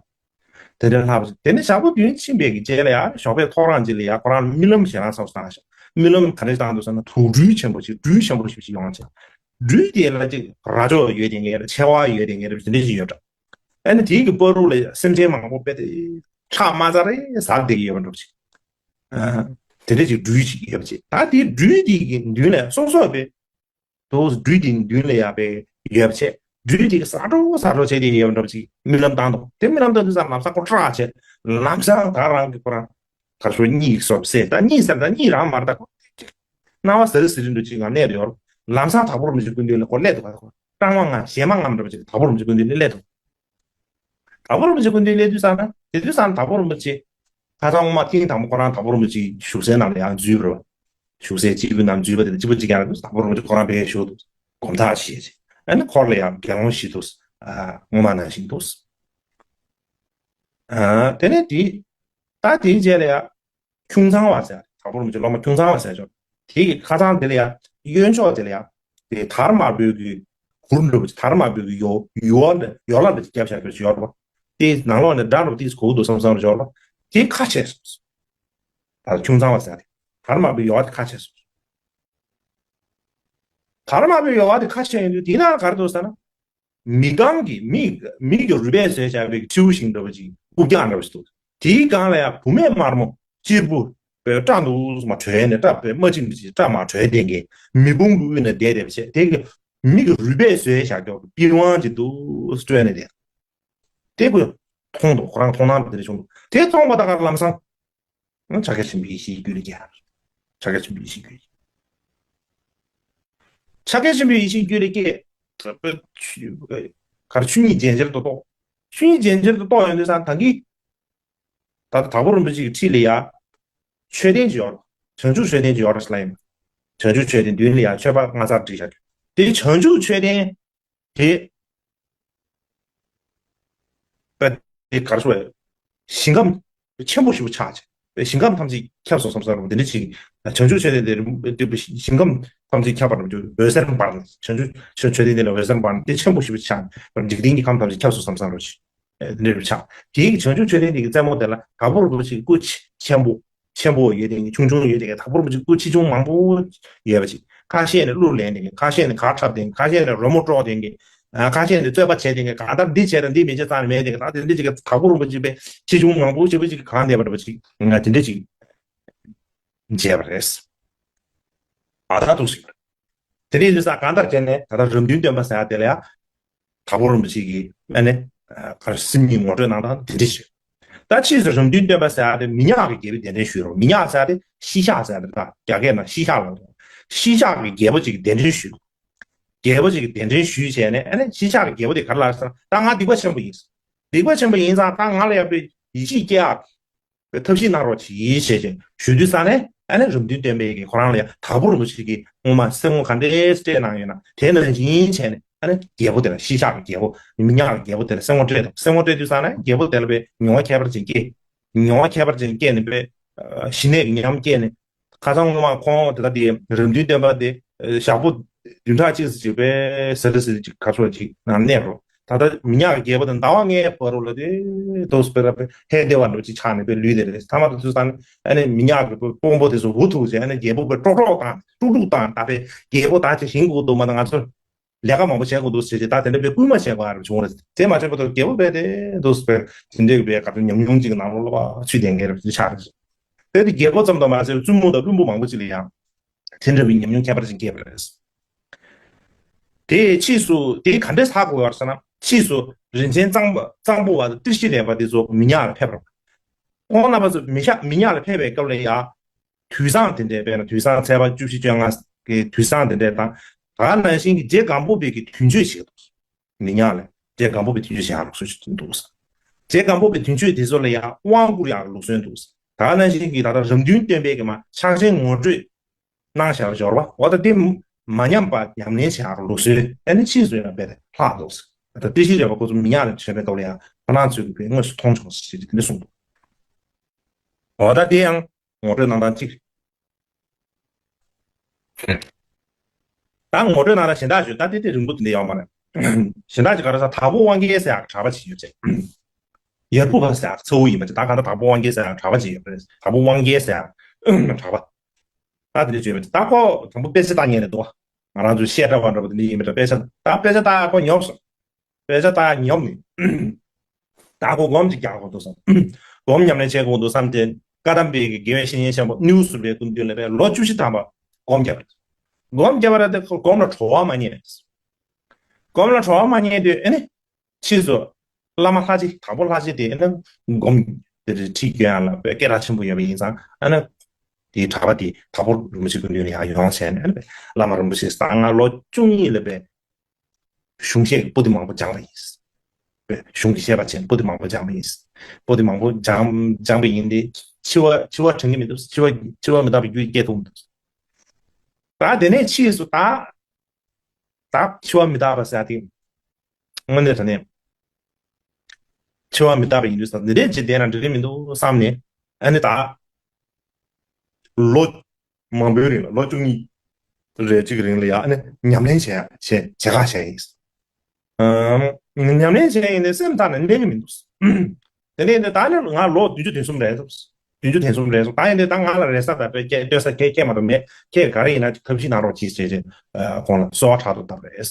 འདུག་དེ་འདྲ་ལྷག་པ་ཞིག་དེ་ནས་ཞག་པོ་བདུན་ཕྱིན་པའི་གི་རྗེས་ལ་ཡ་ཞོགས་པའི་ཐོ་རངས་ཅིག་ལ་ཡ་ཁོ་རང་རྨི་ལམ་ཞེ་དྲག་ཚ་པོ་བཏང་ཤག་རྨི་ལམ་ག་རེ་བཏང་འདུག་ཟེར་ན་དུག་སྦྲུལ་ཆེན་པོ་ཞིག་སྦྲུལ་ཆེན་པོ་ཞིག་ཡོང་ཅིག་སྦྲུལ་དེ་ལ་ཅིག་རྭ་ཅོ་ཡོད་དེ་ངེས་རེད། མཆེ་བ་ཡོད་དེ་ངེས་རེད། དེ་འདྲ་ཞིག་ཡོད་འདྲ། ཨ་ནི་དེའི་གི་བར་དུ་ལ་སེམས་ཅན་མང་པོ་དཔེ་དེ་ཁྲག་དམར་ཙ་རེ་ཟག་བསྡད་ཀྱི་ཡོད་པ་འདྲ་ཞིག་དེ་འདྲ་ཅིག་སྦྲུལ་ཞིག་ཡོད་པ་ཅིག་ད་དེའི་སྦྲུལ་དེ་གི་མདུན་ལ་སོ་སོ་བས་དུ་སྦྲུལ་དེའི་མདུན་ལ་ཡ་བས་ཡོད་པ་བྱས། འགྲུལ་དེ་གི་ཟ་འགྲོ་ཟ་འགྲོ་བྱས་ཏེ་ཡོད་འགྲོ་ཅིག་རྨི་ལམ་བཏང་འདུག་དེ་རྨི་ལམ་བཏང་དུས་ཙམ་ལམ་སང་ཁོ་སྐྲག་བྱས། ལམ་སང་ད་རང་གི་ཁོ་རང་ག་རེ་ཞུ། གཉིད་སོབ་སེ་ད་གཉིད་ཟེར་ད་གཉིད་རང་མ་རེད། ད་ཁོ་སྣང་བ་ཟེར་ཟེར་འགྲོ་ཅིག་ང་གནས་འདུག་ཡོད། ལམ་སང་དྭགས་པོ་རིན་པོ་ཆེ་སྐུ་མདུན་ལ་ཁོ་སླེབས་འདུག་ཁོ་སྐྲག་མ་ང་ཞེད་མ་ངམ་འགྲོ་ཅིག་དྭགས་པོ་རིན་པོ་ཆེ་སྐུ་མདུན་ལ་སླེབས་འདུག་དྭགས་པོ་རིན་པོ་ཆེ་སྐུ་མདུན་སླེབས་དུས་ཙམ་ན་དེ་དུས་ཙམ་དྭགས་པོ་རིན་པོ་ཆེ་ཁ་སང་སྔོན་མ་ཐེངས་དང་པོ་ཁོ་རང་དྭགས་པོ་རིན་པོ་ཆེ་བཞུགས་སའི་ནང་ལ་ཡང་འཛུལ་བ་རེད། བཞུགས་སའི་སྤྱིལ་བུའི་ནང་འཛུལ་བ་དེ་ལ་སྤྱི་པོ་གཅིག་ཀྱང་རེད། དྭགས་པོ་རིན་པོ་ཆེ་ཁོ་རང་ཕ་གིར་བཞུགས་འདུག་སྒོམ་ཐག་བྱས་བྱས། ཨ་ནི་འཁོར་ལ་ཡང་དགེ་སློང་བཞི་འདུག་ཨ་སྔོན་མ་ནང་བཞིན་འདུག་ཨ་དེ་ནས་དེ་ད་དེའི་རྗེས་ལ་ཡང་ཁྱུང་ཚང་བ་ཟེར། དྭགས་པོ་རིན་པོ་ཆེ་སློབ་མ་ཁྱུང་ཚང་བ་ཟེར་ཅིག་ཡོད། དེ་གི་ཁ་སང་དེ་ལ་ཡ་གཡོན་ཕྱོགས་དེ་ལ་ཡ་དེ་དར་དམར་པོའི་གི་གུར་འདྲ་པོ་ཅིག་དར་དམར་པོའི་གི་ཡོ་ཡོ་ལ་ཡོ་ལ་འདྲ་ཅིག་བརྒྱབ་བཞག་རྒྱུ་ཅིག་ཡོད་རེད་པ། དེ་ནང་ལོགས་ནས་སྒྲ་འདྲ་པོ་ཏིས་གོ་གི་འདུག་བསམ་བསམ་རེ་ཡོད་རེད་པ། དེ་ཁ་ཕྱེ་སོང་། ད་ཁྱུང་ཚང་བ་ཟེར་དེ་དར་དམར་པོའི་ཡོ་བ་དེ་ཁ་ཕྱེ་སོང་། དར་དམར་པོའི་ཡོ་བ་དེ་ཁ་ཕྱེ་ཡོང་དུས་དེ་ནང་ག་རེ་འདུག་ཟེར་ན། མི་གང་གི་མི་མི་གི་རུས་པས་བཟོས་བཞག་པའི་ཁྲིའུ་ཞིག་འདྲ་པོ་ཅིག་རྐུབ་བཀྱག་འདྲ་པོ་ཞིག་འདུག་དེའི་སྒང་ལ་ཡང་བུད་མེད་དམར་མོ་གཅེར་བུ་པའི་སྐྲ་འདུག་མ་གྲོལ་ནས་སྐྲ་པའི་མ་གཅིག་མ་གཅིག་སྐྲ་མ་གྲོལ་ལྡན་གྱི་མེ་དཔུང་གི་དབུས་ན་བསྡད་བསྡད་པ་བྱས། དེ་གི་མི་གི་རུས་པས་བཟོས་བཞག་རྒྱུ་པི་ཝང་ཅིག་འདུག་སྤྲོད་ནས་བསྡད། དེ་ཁོས་མཐོང་འདུག་ཁོ་རང་མཐོང་སྣང་དེ་འདྲ་བྱུང་འདུག་དེ་མཐོང་བ་དང་ལམ་སང་ཕྱག་རྒྱ་ཆེན་པོའི་ཡེ་ཤེས་རྒྱུད་ལ་སྐྱེས། ཕྱག་རྒྱ་ཆེན་པོའི་ཡེ་ཤེས་རྒྱུད་ལ་སྐྱེས། ཕྱག་རྒྱ་ཆེན་པོའི་ཡེ་ཤེས་རྒྱུད་ལ་སྐྱེས། གར་ཆོས་ཉིད་རྗེན་ཅེར་དུ་རྟོགས། ཆོས་ཉིད་རྗེན་ཅེར་དུ་རྟོགས་ཡོང་དུས་ཙང་ད་གིན་ད་ལྟ་དྭགས་པོ་རིན་པོ་ཆེ་གི་ཁྲིད་ལ་ཡ་མཆོད་རྟེན་ཅིག་ཡོད་རེད། བྱང་ཆུབ་མཆོད་རྟེན་ཅིག་ཡོད་རེད་ཟེར་ལབ་ཡིན། བྱང་ཆུབ་མཆོད་རྟེན་མདུན་ལ་ཡ་མཆོད་པ་ལྔ་ཚར་བསྒྲིགས་བཞག་རྒྱུ་དེ་བྱང་ཆུབ་མཆོད་རྟེན་དེ། པ་དེ་གར་སོ་ཞིང་ཁམས་ཆེན་པོ་ཞིག་ཆགས་ཆེ། ཞིང་ཁམས་ཐམས་ཅད་ཁྱབ་སོང་བསམ་ས་རུ་འདི་འདྲ་ཅིག་བྱང་ཆུབ་ཆོས་ལྡན་དེ་ཞིང་ཁམས་ཐམས་ཅད་ཁྱབ་པར་འོད་གསལ་འབར། བྱང་ཆུབ་ཆོས་ལྡན་དེ་ལ་འོད་གསལ་འབར་དེ་ཆེན་པོ་ཞིག་ཆགས་འཇིག་རྟེན་གྱི་ཁམས་ཐམས་ཅད་ཁྱབ་སོང་བསམ་ས་རུ་ཆེ། འདི་འདྲ་ཆགས་དེའི་བྱང་ཆུབ་ཆོས་ལྡན་དེ་གི་རྩེ་མོ་དེ་ལ་དྭགས་པོ་རིན་པོ་ཆེ་གི་སྐུ་ཆེན་པོ། ཆེན་པོ་ཡོད་དེ་ཆུང་ཆུང་ཡོད་དེ་དྭགས་པོ་རིན་པོ་ཆེ་སྐུ་ཆེ་ཆུང་མང་པོ་ཡོད་པ་ཅིག་ཁ་ཤས་ནི་གླུ་ལེན་དེ་ཁ་ཤས་ནི་གར་འཁྲབ་དེ་ཁ་ཤས་ནི་རོལ་མོ་དཀྲོག་དེ་ཁ་ཤས་ནི་རྩོད་པ་བྱས་དེ་གང་ལྟར་འདི་བྱས་དང་འདི་མི་བྱེད་རྩ་ནས་མེད་དེ་ད་དེ་འདི་ཅིག་དྭགས་པོ་རིན་པོ་ཆེ་པའི་ཆེ་ཆུང་མང་པོ་ཞེ་པོ་ཅིག་གང་བསྡད་པ་འདྲ་པོ་ཅིག་དེ་འདྲ་ཅིག་མཇལ་བ་རེད། ཨ་ད་འདུག་ཟིག་དེ་ནས་ཡིན་ས་གང་ལྟར་བྱས་ནས་ད་ལྟ་རབ་འདུན་སྟོན་པ་ཟེར་ཡ་དེ་ལ་ཡ། དྭགས་པོ་རིན་པོ་ཆེ་གིས་ཨ་ནི་གར་སེམས་ཉིད་ངོ་སྤྲོད་གནང་སྟངས་དེ་འདྲ་ཞིག་ད་ཕྱིས་སུ་རབ་འདུན་སྟོན་པ་ཟེར་ཡ་དེ་མི་ཉག་གི་རྒྱལ་པོའི་གདན་འདྲེན་ཞུས་རོགས། མི་ཉག་ཟེར་ཡ་དེ་ཤི་ཤག་ཟེར་ཡ་དེ་ད་རྒྱ་སྐད་ནང་ཤི་ཤག་ལབ་རོགས། ཤི་ཤག་གི་རྒྱལ་པོ་ཅིག་གི་གདན་འདྲེན་ཞུས་རོགས། རྒྱལ་པོ་ཅིག་གི་གདན་འདྲེན་ཞུས་བྱས་ནས་ཨ་ནི་ཤི་ཤག་གི་རྒྱལ་པོ་དེ་ག་རེ་ལབ་ཟེར་ན་ད་ང་སྡིག་པ་ཆེན་པོ་ཡིན། སྡིག་པ་ཆེན་པོ་ཡིན་ཙང་ད་ང་ལ་ཡག་པོའི་ཡིད་ཆེས་སྐྱེ་ཡག་པའི་ཐབས་ཤེས་གནང་རོགས་གྱིས་ཞེས་བྱས་ཞུ་དུས་ཙང་ནས་ཨ་ནི་རབ་འདུན་སྟོན་པས་ཀྱིས་ཁོ་རང་ལ་ཡང་དྭགས་པོ་རིན་པོ་ཆེ་གིས་སྔོན་མ་གསེར་དངུལ་ག་འདྲས་སྤྲད་གནང་ཡོད་ན་དེ་ནང་བཞིན་བྱས་ནས་ཨ་ནི་རྒྱལ་པོ་དེ་ལ་ཤི་ཤག་གི་རྒྱལ་པོ་མི་ཉག་གི་རྒྱལ་པོ་དེ་ལ་གསེར་དངུལ་སྤྲད་དང་། གསེར་དངུལ་སྤྲད་དུས་ཙང་ནས་རྒྱལ་པོ་དེ་ལ་པའི་མྱོང་བ་ཁྱད་པར་ཅན་སྐྱེས། མྱོང་བ་ཁྱད་པར་ཅན་སྐྱེས་ནས་པའི་ཞི་གནས་ཀྱི་ཉམས་སྐྱེས་ནས་ཁ་སང་སྔོན་མ་ཁོང་དེ་ལྟ་དེ་རབ་འདུན་སྟོན་པ་དེ་ཞག་པོ་བདུན་ཕྲག་གཅིག་ཙམ་ཅིག་པའི་ཟེར་ཟེར་ཅིག་ག་ཚོད་ཅིག་ནང་གནས་རོགས། ད་ལྟ་མི་ཉག་གི་རྒྱལ་པོ་དང་ཟླ་བ་ལྔའི་བར་དུ་ལ་དེ་དུས་སུ་དཔེར་ན་ཧེ་བདེ་བ་འདྲ་ཅིག་ཆགས་ནས་པའི་ལུས་དེ་རེད། ཐ་མ་དུ་ཚུར་བཏང་ནས་ཨ་ནི་མི་ཉག་གི་དཔོན་པོ་དེ་ཚོ་འུ་ཐུག་བྱས་ཨ་ནི་རྒྱལ་པོ་པའི་ཀྲོག་ཀྲོག་བཏང་ཀྲུག་ཀྲུག་བཏང་ད་པའི་རྒྱལ་པོ་ད་ཅིག་ཞིང་དགོས་འདུག་མ་ད་ང་ཚོ་ལས་ཀ་མང་པོ་བྱེད་དགོས་འདུག་ཟེར་ཅིག་ད་དེ་འདྲ་པའི་སྐུལ་མ་བྱས་པ་རེད་བྱུང་རེད། དེ་མ་བྱས་པ་དུ་རྒྱལ་པོ་པའི་དེ་དུས་སུ་པའི་དེ་འདྲའི་པའི་ག་ཚོད་ཉམས་མྱོང་ཅིག་ནང་ལོགས་ལ་ཚུད་ལྡན་མཁན་རེད་ཆགས་རེད། དེ་དེ་རྒྱལ་པོ་ཙམ་དུ་མ་ཟད་བཙུན་མོ་དང་བློན་པོ་མང་པོ་ཅིག་ལ་ཡང་དེ་འདྲ་བའི་ཉམས་མྱོང་ཁྱད་པར་ཅན་སྐྱེས་པ་རེད། དེ་ཕྱིས་སུ་དེ་ག་འདྲས་ཧ་གོ་བར་ཟེར་ན་ཕྱིས་སུ་རིན་ཆེན་གཙང་པ་གཙང་པོ་བ་དང་ཏི་ཤྲི་རས་པ་དེ་ཚོ་མི་ཉག་ལ་ཕེབས་པ་རེད། ཁོང་རྣམ་པ་ཚོ་མི་ཤ་མི་ཉག་ལ་ཕེབས་པའི་སྐབས་ལ་ཡང་དུས་བཟང་དེ་འདྲའི་དཔེར་ན་དུས་བཟང་ཚེས་པ་བཅུ་བཞི་བཅོ་ལྔ་གི་དུས་བཟང་དེ་འདྲའི་དང་ད་ག་ནང་བཞིན་གྱི་རྗེ་སྒམ་པོ་པའི་གི་དུས་མཆོད་བྱེད་ཀྱི་འདུག་མི་ཉག་ལ་རྗེ་སྒམ་པོ་པའི་དུས་མཆོད་བྱེད་ཡག་ལུགས་སྲོལ་ཞིག་འདུག་རྗེ་སྒམ་པོ་པའི་དུས་མཆོད་དེ་ཚོ་ལ་ཡང་དབང་བསྐུར་ཡག་ལུགས་སྲོལ་འདུག་ད་ག་ནང་བཞིན་གྱི་ད་ལྟ་རབ་འདུན་སྟོན་པའི་གི་མ་ཕྱག་ཆེན་ངོ་སྤྲོད་གནང་བཞག་འབྱོར་བ་འོ་ད་དེ་མ་ཉམས་པ་ཉམས་ལེན་བྱེད་ཡག་ལུགས་སྲོལ་ཨ་ནི་ཕྱིས་སུ་ཡང་རྦད་དེ་ལྷག་འདུག་ད་ལྟ་ཏི་ཤྲི་རས་པ་ཁོ་ཚོ་མི་ཉག་ལ་བྱོན་པའི་སྐབས་ལ་ཡང་ཁོ་རང་ཚོས་གི་དངོས་སུ་མཐོང་བྱུང་ཟེར་ཏེ་དེ་འདྲ་གསུངས་འདུག་འོ་ད་དེ་ཡང་ངོ་སྤྲོད་གནང་སྟངས་གཅིག་རེད། ད་ངོ་སྤྲོད་གནང་སྟངས་གཞན་དག་ཞུ་ད་དེ་དེ་རིང་པོ་དེ་འདྲ་ཡོད་མ་རེད། གཞན་དག་ཅིག་ག་རེ་ཟེར་དྭགས་པོ་དབང་རྒྱལ་ཟེར་ཡག་གྲྭ་པ་ཅིག་ཡོད་ཅེས། ཡར་བུ་བ་ཟེར་ཡག་ཚ་བོ་ཡིན་པ་ཅིག་ད་ག་ད་དྭགས་པོ་དབང་རྒྱལ་ཟེར་ཡག་གྲྭ་པ་ཅིག་ཡོད་པ་རེད། དྭགས་པོ་དབང་རྒྱལ་ཟེར་ཡག་གྲྭ་པ། ད་དེ་འདྲ་བརྗོད་པ་ཅིག་ད་ཁོ་དང་པོ་དཔེ་ཆ་ལྟ་མཁན་རེད་འདུག་ང་རང་ཚོའི་བཤད་གྲྭ་པ་འདྲ་པོ་དེ་འདྲ་ཡིན་པ་འདྲ་དཔེ་ཆ་ད་དཔེ་ཆ་ལྟ་ཁོ་ཉོབ་སོང་། དཔེ་ཆ་ལྟ་ཉོབ་ནས། ད་ཁོ་སྒོམ་ཅིག་རྒྱག་དགོས་འདུག་བསམ། སྒོམ་ཉམས་ལེན་བྱེད་དགོས་འདུག་བསམ་སྟེ་བཀའ་གདམས་པའི་གི་དགེ་བའི་བཤེས་གཉེན་ཆེན་པོ་སྣེའུ་ཟུར་པའི་སྐུ་མདུན་ལ་ཕེབས་ལོ་བཅུ་བཞི་ཐམ་པ་སྒོམ་བརྒྱབ་པ་རེད། སྒོམ་བརྒྱབ་པ་རེད་དེ་ཁོ་སྒོམ་ལ་བྲོ་བ་མ་རྙེད། སྒོམ་ལ་གྲོལ་བ་མ་རྙེད་དུས་ཨེ་ནི། ཕྱིས་སུ་བླ་མ་ལྷ་རྗེ་དྭགས་པོ་ལྷ་རྗེ་དེ་ཨེ་ནི་སྒོམ་དེ་རེད་ཁྲིད་སྐྱོན་ཡ་ལ་དཔེ་སྐད་གྲགས་ཆེན་པོ་ཡོད་པ་ཡིན་ཙང་ཨེ་ནི་དེའི་གྲྭ་པ་དེ་དྭགས་པོ་རིན་པོ་ཆེ་སྐུ་མདུན་ལ་ཡང་ཡོང་བྱས་ནས་ཨེ་ནི་བླ་མ་རིན་པོ་ཆེ་ད་ང་ལོ་བཅུ་གཉིས་ལ་དཔེ་གཞུང་བཤད་ཀྱི་པོ་ཏི་མང་པོ་སྦྱངས་པ་ཡིན། དཔེ་གཞུང་གི་བཤད་པ་བྱས་པོ་ཏི་མང་པོ་སྦྱངས་པ་ཡིན། པོ་ཏི་མང་པོ་སྦྱངས་སྦྱངས་པ་ཡིན་ཏེ་འཆི་བ་འཆི་བ་དྲན་གྱི་མི་འདུག་འཆི་བ་འཆི་བ་མི་རྟག་པའི་རྒྱུད་སྐྱེ་ཐུབ་མི་འདུག་ད་དེ་ནས་ཕྱིས་སུ་ད། ད་འཆི་བ་མི་རྟག་པ་ཟེར་ཡ་དེ། དངོས་གནས་དྲང་གནས། འཆི་བ་མི་རྟག་པ་ཡིན་དུས་ཙམ་འདི་འདྲས་ཅིག་བསྡད་ན་འགྲིག་གི་མི་འདུག་བསམ་ནས་ཨ་ནི་ད། ལོ་མང་པོའི་རིང་ལ་ལོ་བཅུ་གཉིས་རེ་གཅིག་གི་རིང་ལ་ཡ་ཨ་ནི་ཉམས་ལེན་བྱས་བྱས་བྱེད་ག་བྱས་ཡིན། ཨམ། ཉམས་ལེན་བྱས་ཡིན་ནའི་སེམས་ཐག་ནས་གནས་ཀྱི་མི་འདུག་དེ་ནས་ད་ནི་ང་ལོ་བདུན་ཅུ་དོན་གསུམ་རེད་འདུག་བདུན་ཅུ་དོན་གསུམ་རེད་སོང་། ད་ཡིན་དུས་ད་ང་ལ་རེས་གཟའ་ཟླ་བའི་སྐད་སྟོན་ས་སྐད་སྐད་མ་གཏོགས་མེད། ཁྱེད་ག་རེ་ཡིན་ན་ཐབས་ཤེས་གནང་རོགས་གྱིས་ཞེས་བྱས་ཁོང་ལ་གསོལ་བ་ཕྲག་ཏུ་བཏབ་པ་རེད།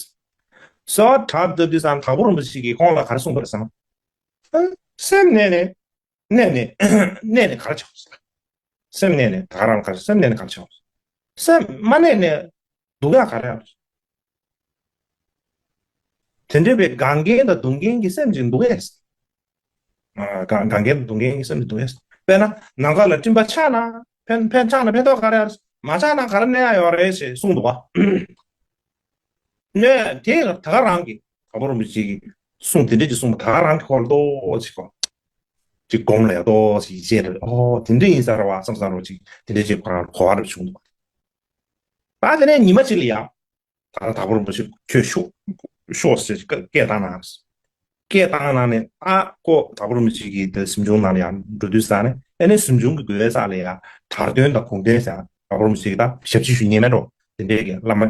གསོལ་བ་ཕྲག་ཏུ་བཏབ་དུས་ཙང་དྭགས་པོ་རིན་པོ་ཆེ་གིས་ཁོང་ལ་ག་རེ་གསུངས་པ་རེད་ཟེར་ན། སེམས་གནས་ནས་གནས་ནས་གནས་ནས་ག་རེ་བྱ་བ་ཟེར། སེམས་གནས་ནས་ད་ག་རང་ག་རེ་སེམས་གནས་ནས་ག་རེ་བྱ་བ་ཟེར། སེམས་མ་གནས་ནས་འདུག་ཡ་ག་རེ་ཡ། དེ་འདྲ་བའི་དགའ་མཁན་དང་སྡུག་མཁན་གྱི་སེམས་ཅིག་འདུག་གས། དགའ་མཁན་དང་སྡུག་མཁན་གྱི་སེམས་ཅིག་འདུག་གས། དཔེར་ན་ནམ་མཁའ་ལ་སྤྲིན་པ་ཆགས་ན་ཕན་ཕན་ཆགས་ན་ཕན་ཐོགས་ག་རེ་ཡོད་རེད། མ་ཆགས་ན་ག་རེ་གནས་ཡ་ཡོད་རེད་ཞེས་གསུངས་འདུག་བ། ནས་དེ་ད་ག་རང་གི་དྭགས་པོ་རིན་པོ་ཆེ་གི་གསུང་དེ་འདྲ་ཅིག་གསུངས་པ་ད་ག་རང་གི་ཁོ་ལ་ཏོག་ཅིག་གོ་ཅིག་སྒོམ་ལ་ཡ་ཏོག་ཅིག་ཡིད་ཆེས་རེད། ཨོ་དེ་འདྲ་ཡིན་ས་རེད་བ་བསམ་བསམ་རོ་ཅིག་དེ་འདྲ་ཅིག་ཁོ་རང་གོ་བ་རེ་བྱུང་འདུག་ད་དེ་ནས་ཉི་མ་གཅིག་ལ་ཡ། ད་ལྟ་དྭགས་པོ་རིན་པོ་ཆེ་ཁྱོད་ཤོག་ཤོག་ཟེར་སྐད་བཏང་གནང་། སྐད་བཏང་གནང་ནས་ཨ་ཁོ་དྭགས་པོ་རིན་པོ་ཆེ་གིས་དེ་གཟིམ་ཆུང་ནང་ལ་ཡང་འགྲོ་དུས་ས་ནས་ཨ་ནི་གཟིམ་ཆུང་གི་སྒོའི་རྩ་ལ་ཡང་གྲྭ་བརྟན་དང་གུང་བརྟན་ཟེར་དྭགས་པོ་རིན་པོ་ཆེ་གིས་ད་ཞབས་ཕྱི་ཞུ་མཁན་མེད་འགྲོ། དེ་འདྲའི་གི་བླ་མ་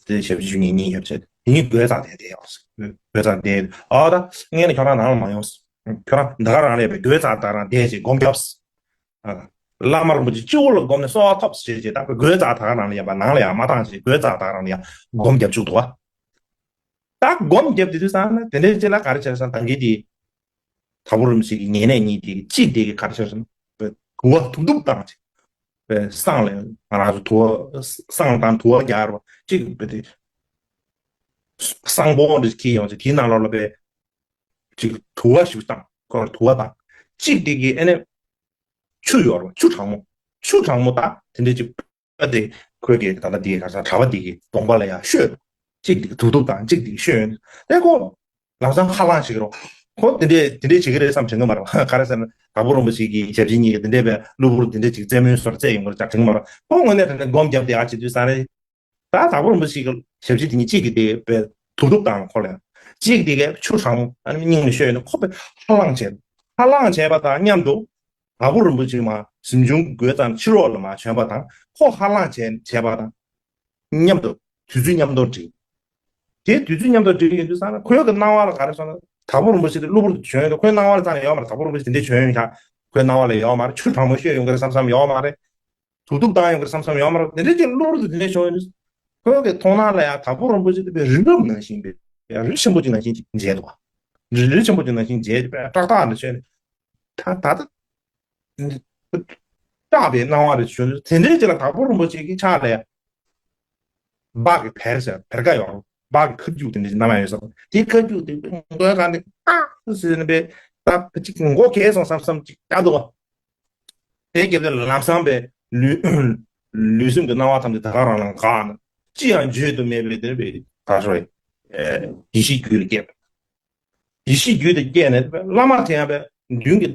དེ་ཞབས་ཕྱི་ཞུ་མཁན་གཉིས་ཡོད་ཟེར་དེ་གཉིས་སྒོའི་རྩ་དེ་དེ་ཡོད་ཟེར། སྒོའི་རྩ་དེ་ཨ་ད་ངས་ནི་ཁྱོད་རང་ནང་ལ་མ་ཡོང་ཟེར། ཁྱོད་རང་ད་ག་རང་ལས་པའི་སྒོའི་རྩ་ད་རང་དེ་ཞེས་སྒོམ་རྒྱབ་ཟེར། བླ་མ་རིན་པོ་ཆེ་སྤྱི་བོ་ལ་བསྒོམས་ནས་གསོལ་བ་ཐོབ་ཟེར་བྱས་ད་སྒོའི་རྩ་དག་ནང་ལ་ཡང་བ་ནང་ལ་ཡང་མ་བཏང་བྱས་སྒོའི་རྩ་དག་ནང་ལ་ཡང་སྒོམ་རྒྱབ་བཅུག་འདུག་བ། ད་སྒོམ་རྒྱབ་དེ་དུས་ཙང་ན་དེ་འདྲའི་རྗེས་ལ་ག་རེ་བྱས་སོང་ད་གིན་དེ། དྭགས་པོ་རིན་པོ་ཆེ་གི་ཉེ་གནས་གཉིས་དེ་གཅིག་དེ་གི་ག་རེ་བྱས་སོང་དུ་བ་ཐུབ་ཐུབ་བཏང་བྱས། བསང་ལ་ང་རང་ཚོ་དུ་བ་བསང་དང་དུ་བ་རྒྱག་རོགས་གཅིག་བ་དེ། བསང་སྦོམ་རེ་འཁྱེར་ཡོང་བྱས་དེའི་ནང་ལོགས་ལ་བས། གཅིག་དུ་བ་ཞིག་བཏང་ཁོ་ར་དུ་བ་བཏང་གཅིག་དེ་གི་ཨ་ནི། ཆུ་ཡོད་རེད་བ། ཆུ་གྲང་མོ། ཆུ་གྲང་མོ་དང་དེ་འདྲ་ཅིག་ཨ་དེ་ཁོས་ཀྱི་ད་ལྟ་དེའི་ག་ས་གྲྭ་པ་དེ་གི་གདོང་པ་ལ་ཡང་བཤོས། གཅིག་དེ་གི་དུག་དུག་དང་གཅིག་དེ་གི་བཤོས། དེ་ཁོ་ལམ་སང་ཧ་ལངས་ཤིག་རོ། ཁོ་དེ་འདྲས་དེ་འདྲས་བྱེད་ཀྱི་རེད་བསམ་དྲན་གི་མ་རེད་བ། ག་རེ་ཟེར་ན་དྭགས་པོ་རིན་པོ་ཆེ་གི་ཞབས་ཕྱི་གཉིས་ཀྱི་དེ་འདྲས་པའི་གློ་བུར་དེ་འདྲས་ཅིག་རྩེད་མོའི་བཟོ་འདྲ་རྩེད་ཡོང་གི་རེད་ཅག་དྲན་གི་མ་རེད། ཁོ་དངོས་གནས་དྲང་གནས་སྒོམ་བརྒྱབ་དེ་ཨ་བྱེད་དུས་ས་རེད། ད་དྭགས་པོ་རིན་པོ་ཆེ་གི་ཞབས་ཕྱི་དེ་གཉིས་གཅིག་གིས་དེ་བས་དུག་དུག་བཏང་ཁོ་ལ་ཡང་གཅིག་དེ་གས་ཆུ་གྲང་མོ་ཨ་ནི་སྙིང་ལ་བཤོས་ནས་ཁོ་བས་ཧ་ལངས་བྱས། ཧ་ལངས་བྱས་པ་དང་མཉམ་དུ་དྭགས་པོ་རིན་པོ་ཆེ་མ་གཟིམ་ཆུང་གི་སྒོའི་རྩ་ནས་ཕྱི་ལོགས་ལ་མ་བྱོན་པ་དང་ཁོ་ཧ་ལངས་བྱས་བྱས་པ་དང་མཉམ་དུ་དུས་ཚོད་མཉམ་དུ་འགྲིག་དེ་དུས་ཚོད་མཉམ་དུ་འགྲིག་ཡོང་དུས་ཙང་ན་ཁོའི་གི་སྣང་བ་ལ་ག་རེ་སོང་ན་དྭགས་པོ་རིན་པོ་ཆེ་དེ་གློ་བུར་དུ་བྱོན་ཡོང་དུས་ཁོའི་སྣང་བ་ལ་རྩ་ནས་ཡོད་མ་རེད། དྭགས་པོ་རིན་པོ་ཆེ་དེ་འདྲས་བྱོན་ཡོང་ཤག་ཁོའི་སྣང་བ་ལ་ཡོད་མ་རེད། ཆུ་གྲང་མོ་བཤོས་ཡོང་གི་རེད་བསམ་བསམ་ཡོད་མ་རེད། དུག་དུག་བཏང་ཡོང་གི་རེད་བསམ་བསམ་ཡོད་མ་རེད། དེ་འདྲ་ཅིག་གློ་བུར་དུ་དེ་འདྲ་བྱུང་ཡོང་དུས། ཁོའི་གི་མཐོང་སྣང་ལ་ཡང་དྭགས་པོ་རིན་པོ་ཆེ་དེ་བས་རི་རབ་ནང་བཞིན་པའི་ཡང་རི་ཆེན་པོ་ཅིག་ནང་བཞིན་ཅིག་མཇལ་འདུག་བ། རི་རི་ཆེན་པོ་ཅིག་ནང་བཞིན་མཇལ་ཏེ་བས་ཏག་ཏག་འདྲ་བྱས་ནས་ད་ད་ལྟ་སྐྲག་པའི་སྣང་བ་རེ་བྱུང་དུས་དེ་འདྲའི་ཅིག་ལ་དྭགས་པོ་རིན་པོ་ཆེ་གི་ཕྱག་ལ་ཡང་སྦྲ་གི་བེར་ཟེར་བེར་ཀ་ཡོད་རེད། སྦྲ་གི་ཁ་རྒྱུག་དེ་འདྲ་ཅིག་བསྣམས་ཡོད་ས་རེད། དེ་ཁ་རྒྱུག་དེ་མགོའི་སྒང་ནས་ཨ་ཟེར་ནས་བས་ད་ཅིག་མགོ་གས་སོང་བསམ་བསམ་ཅིག་བྱས་འདུག་བ། དེ་རྒྱབ་དེ་ལམ་སང་བས་ལུས་ལུས་སེམས་ཀྱི་སྣང་བ་ཐམས་ཅད་ད་ག་རང་ལ་འགག་ནས་ཅི་ཡང་བརྗོད་དུ་མེད་པའི་དེ་བས་ག་རེ་ཟེར་ཡེ་ཤེས་རྒྱུད་ལ་སྐྱེས་པ། ཡེ་ཤེས་རྒྱུད་དུ་སྐྱེས་ནས་བླ་མ་དེ་ཡང་བས་མདུན་གྱི་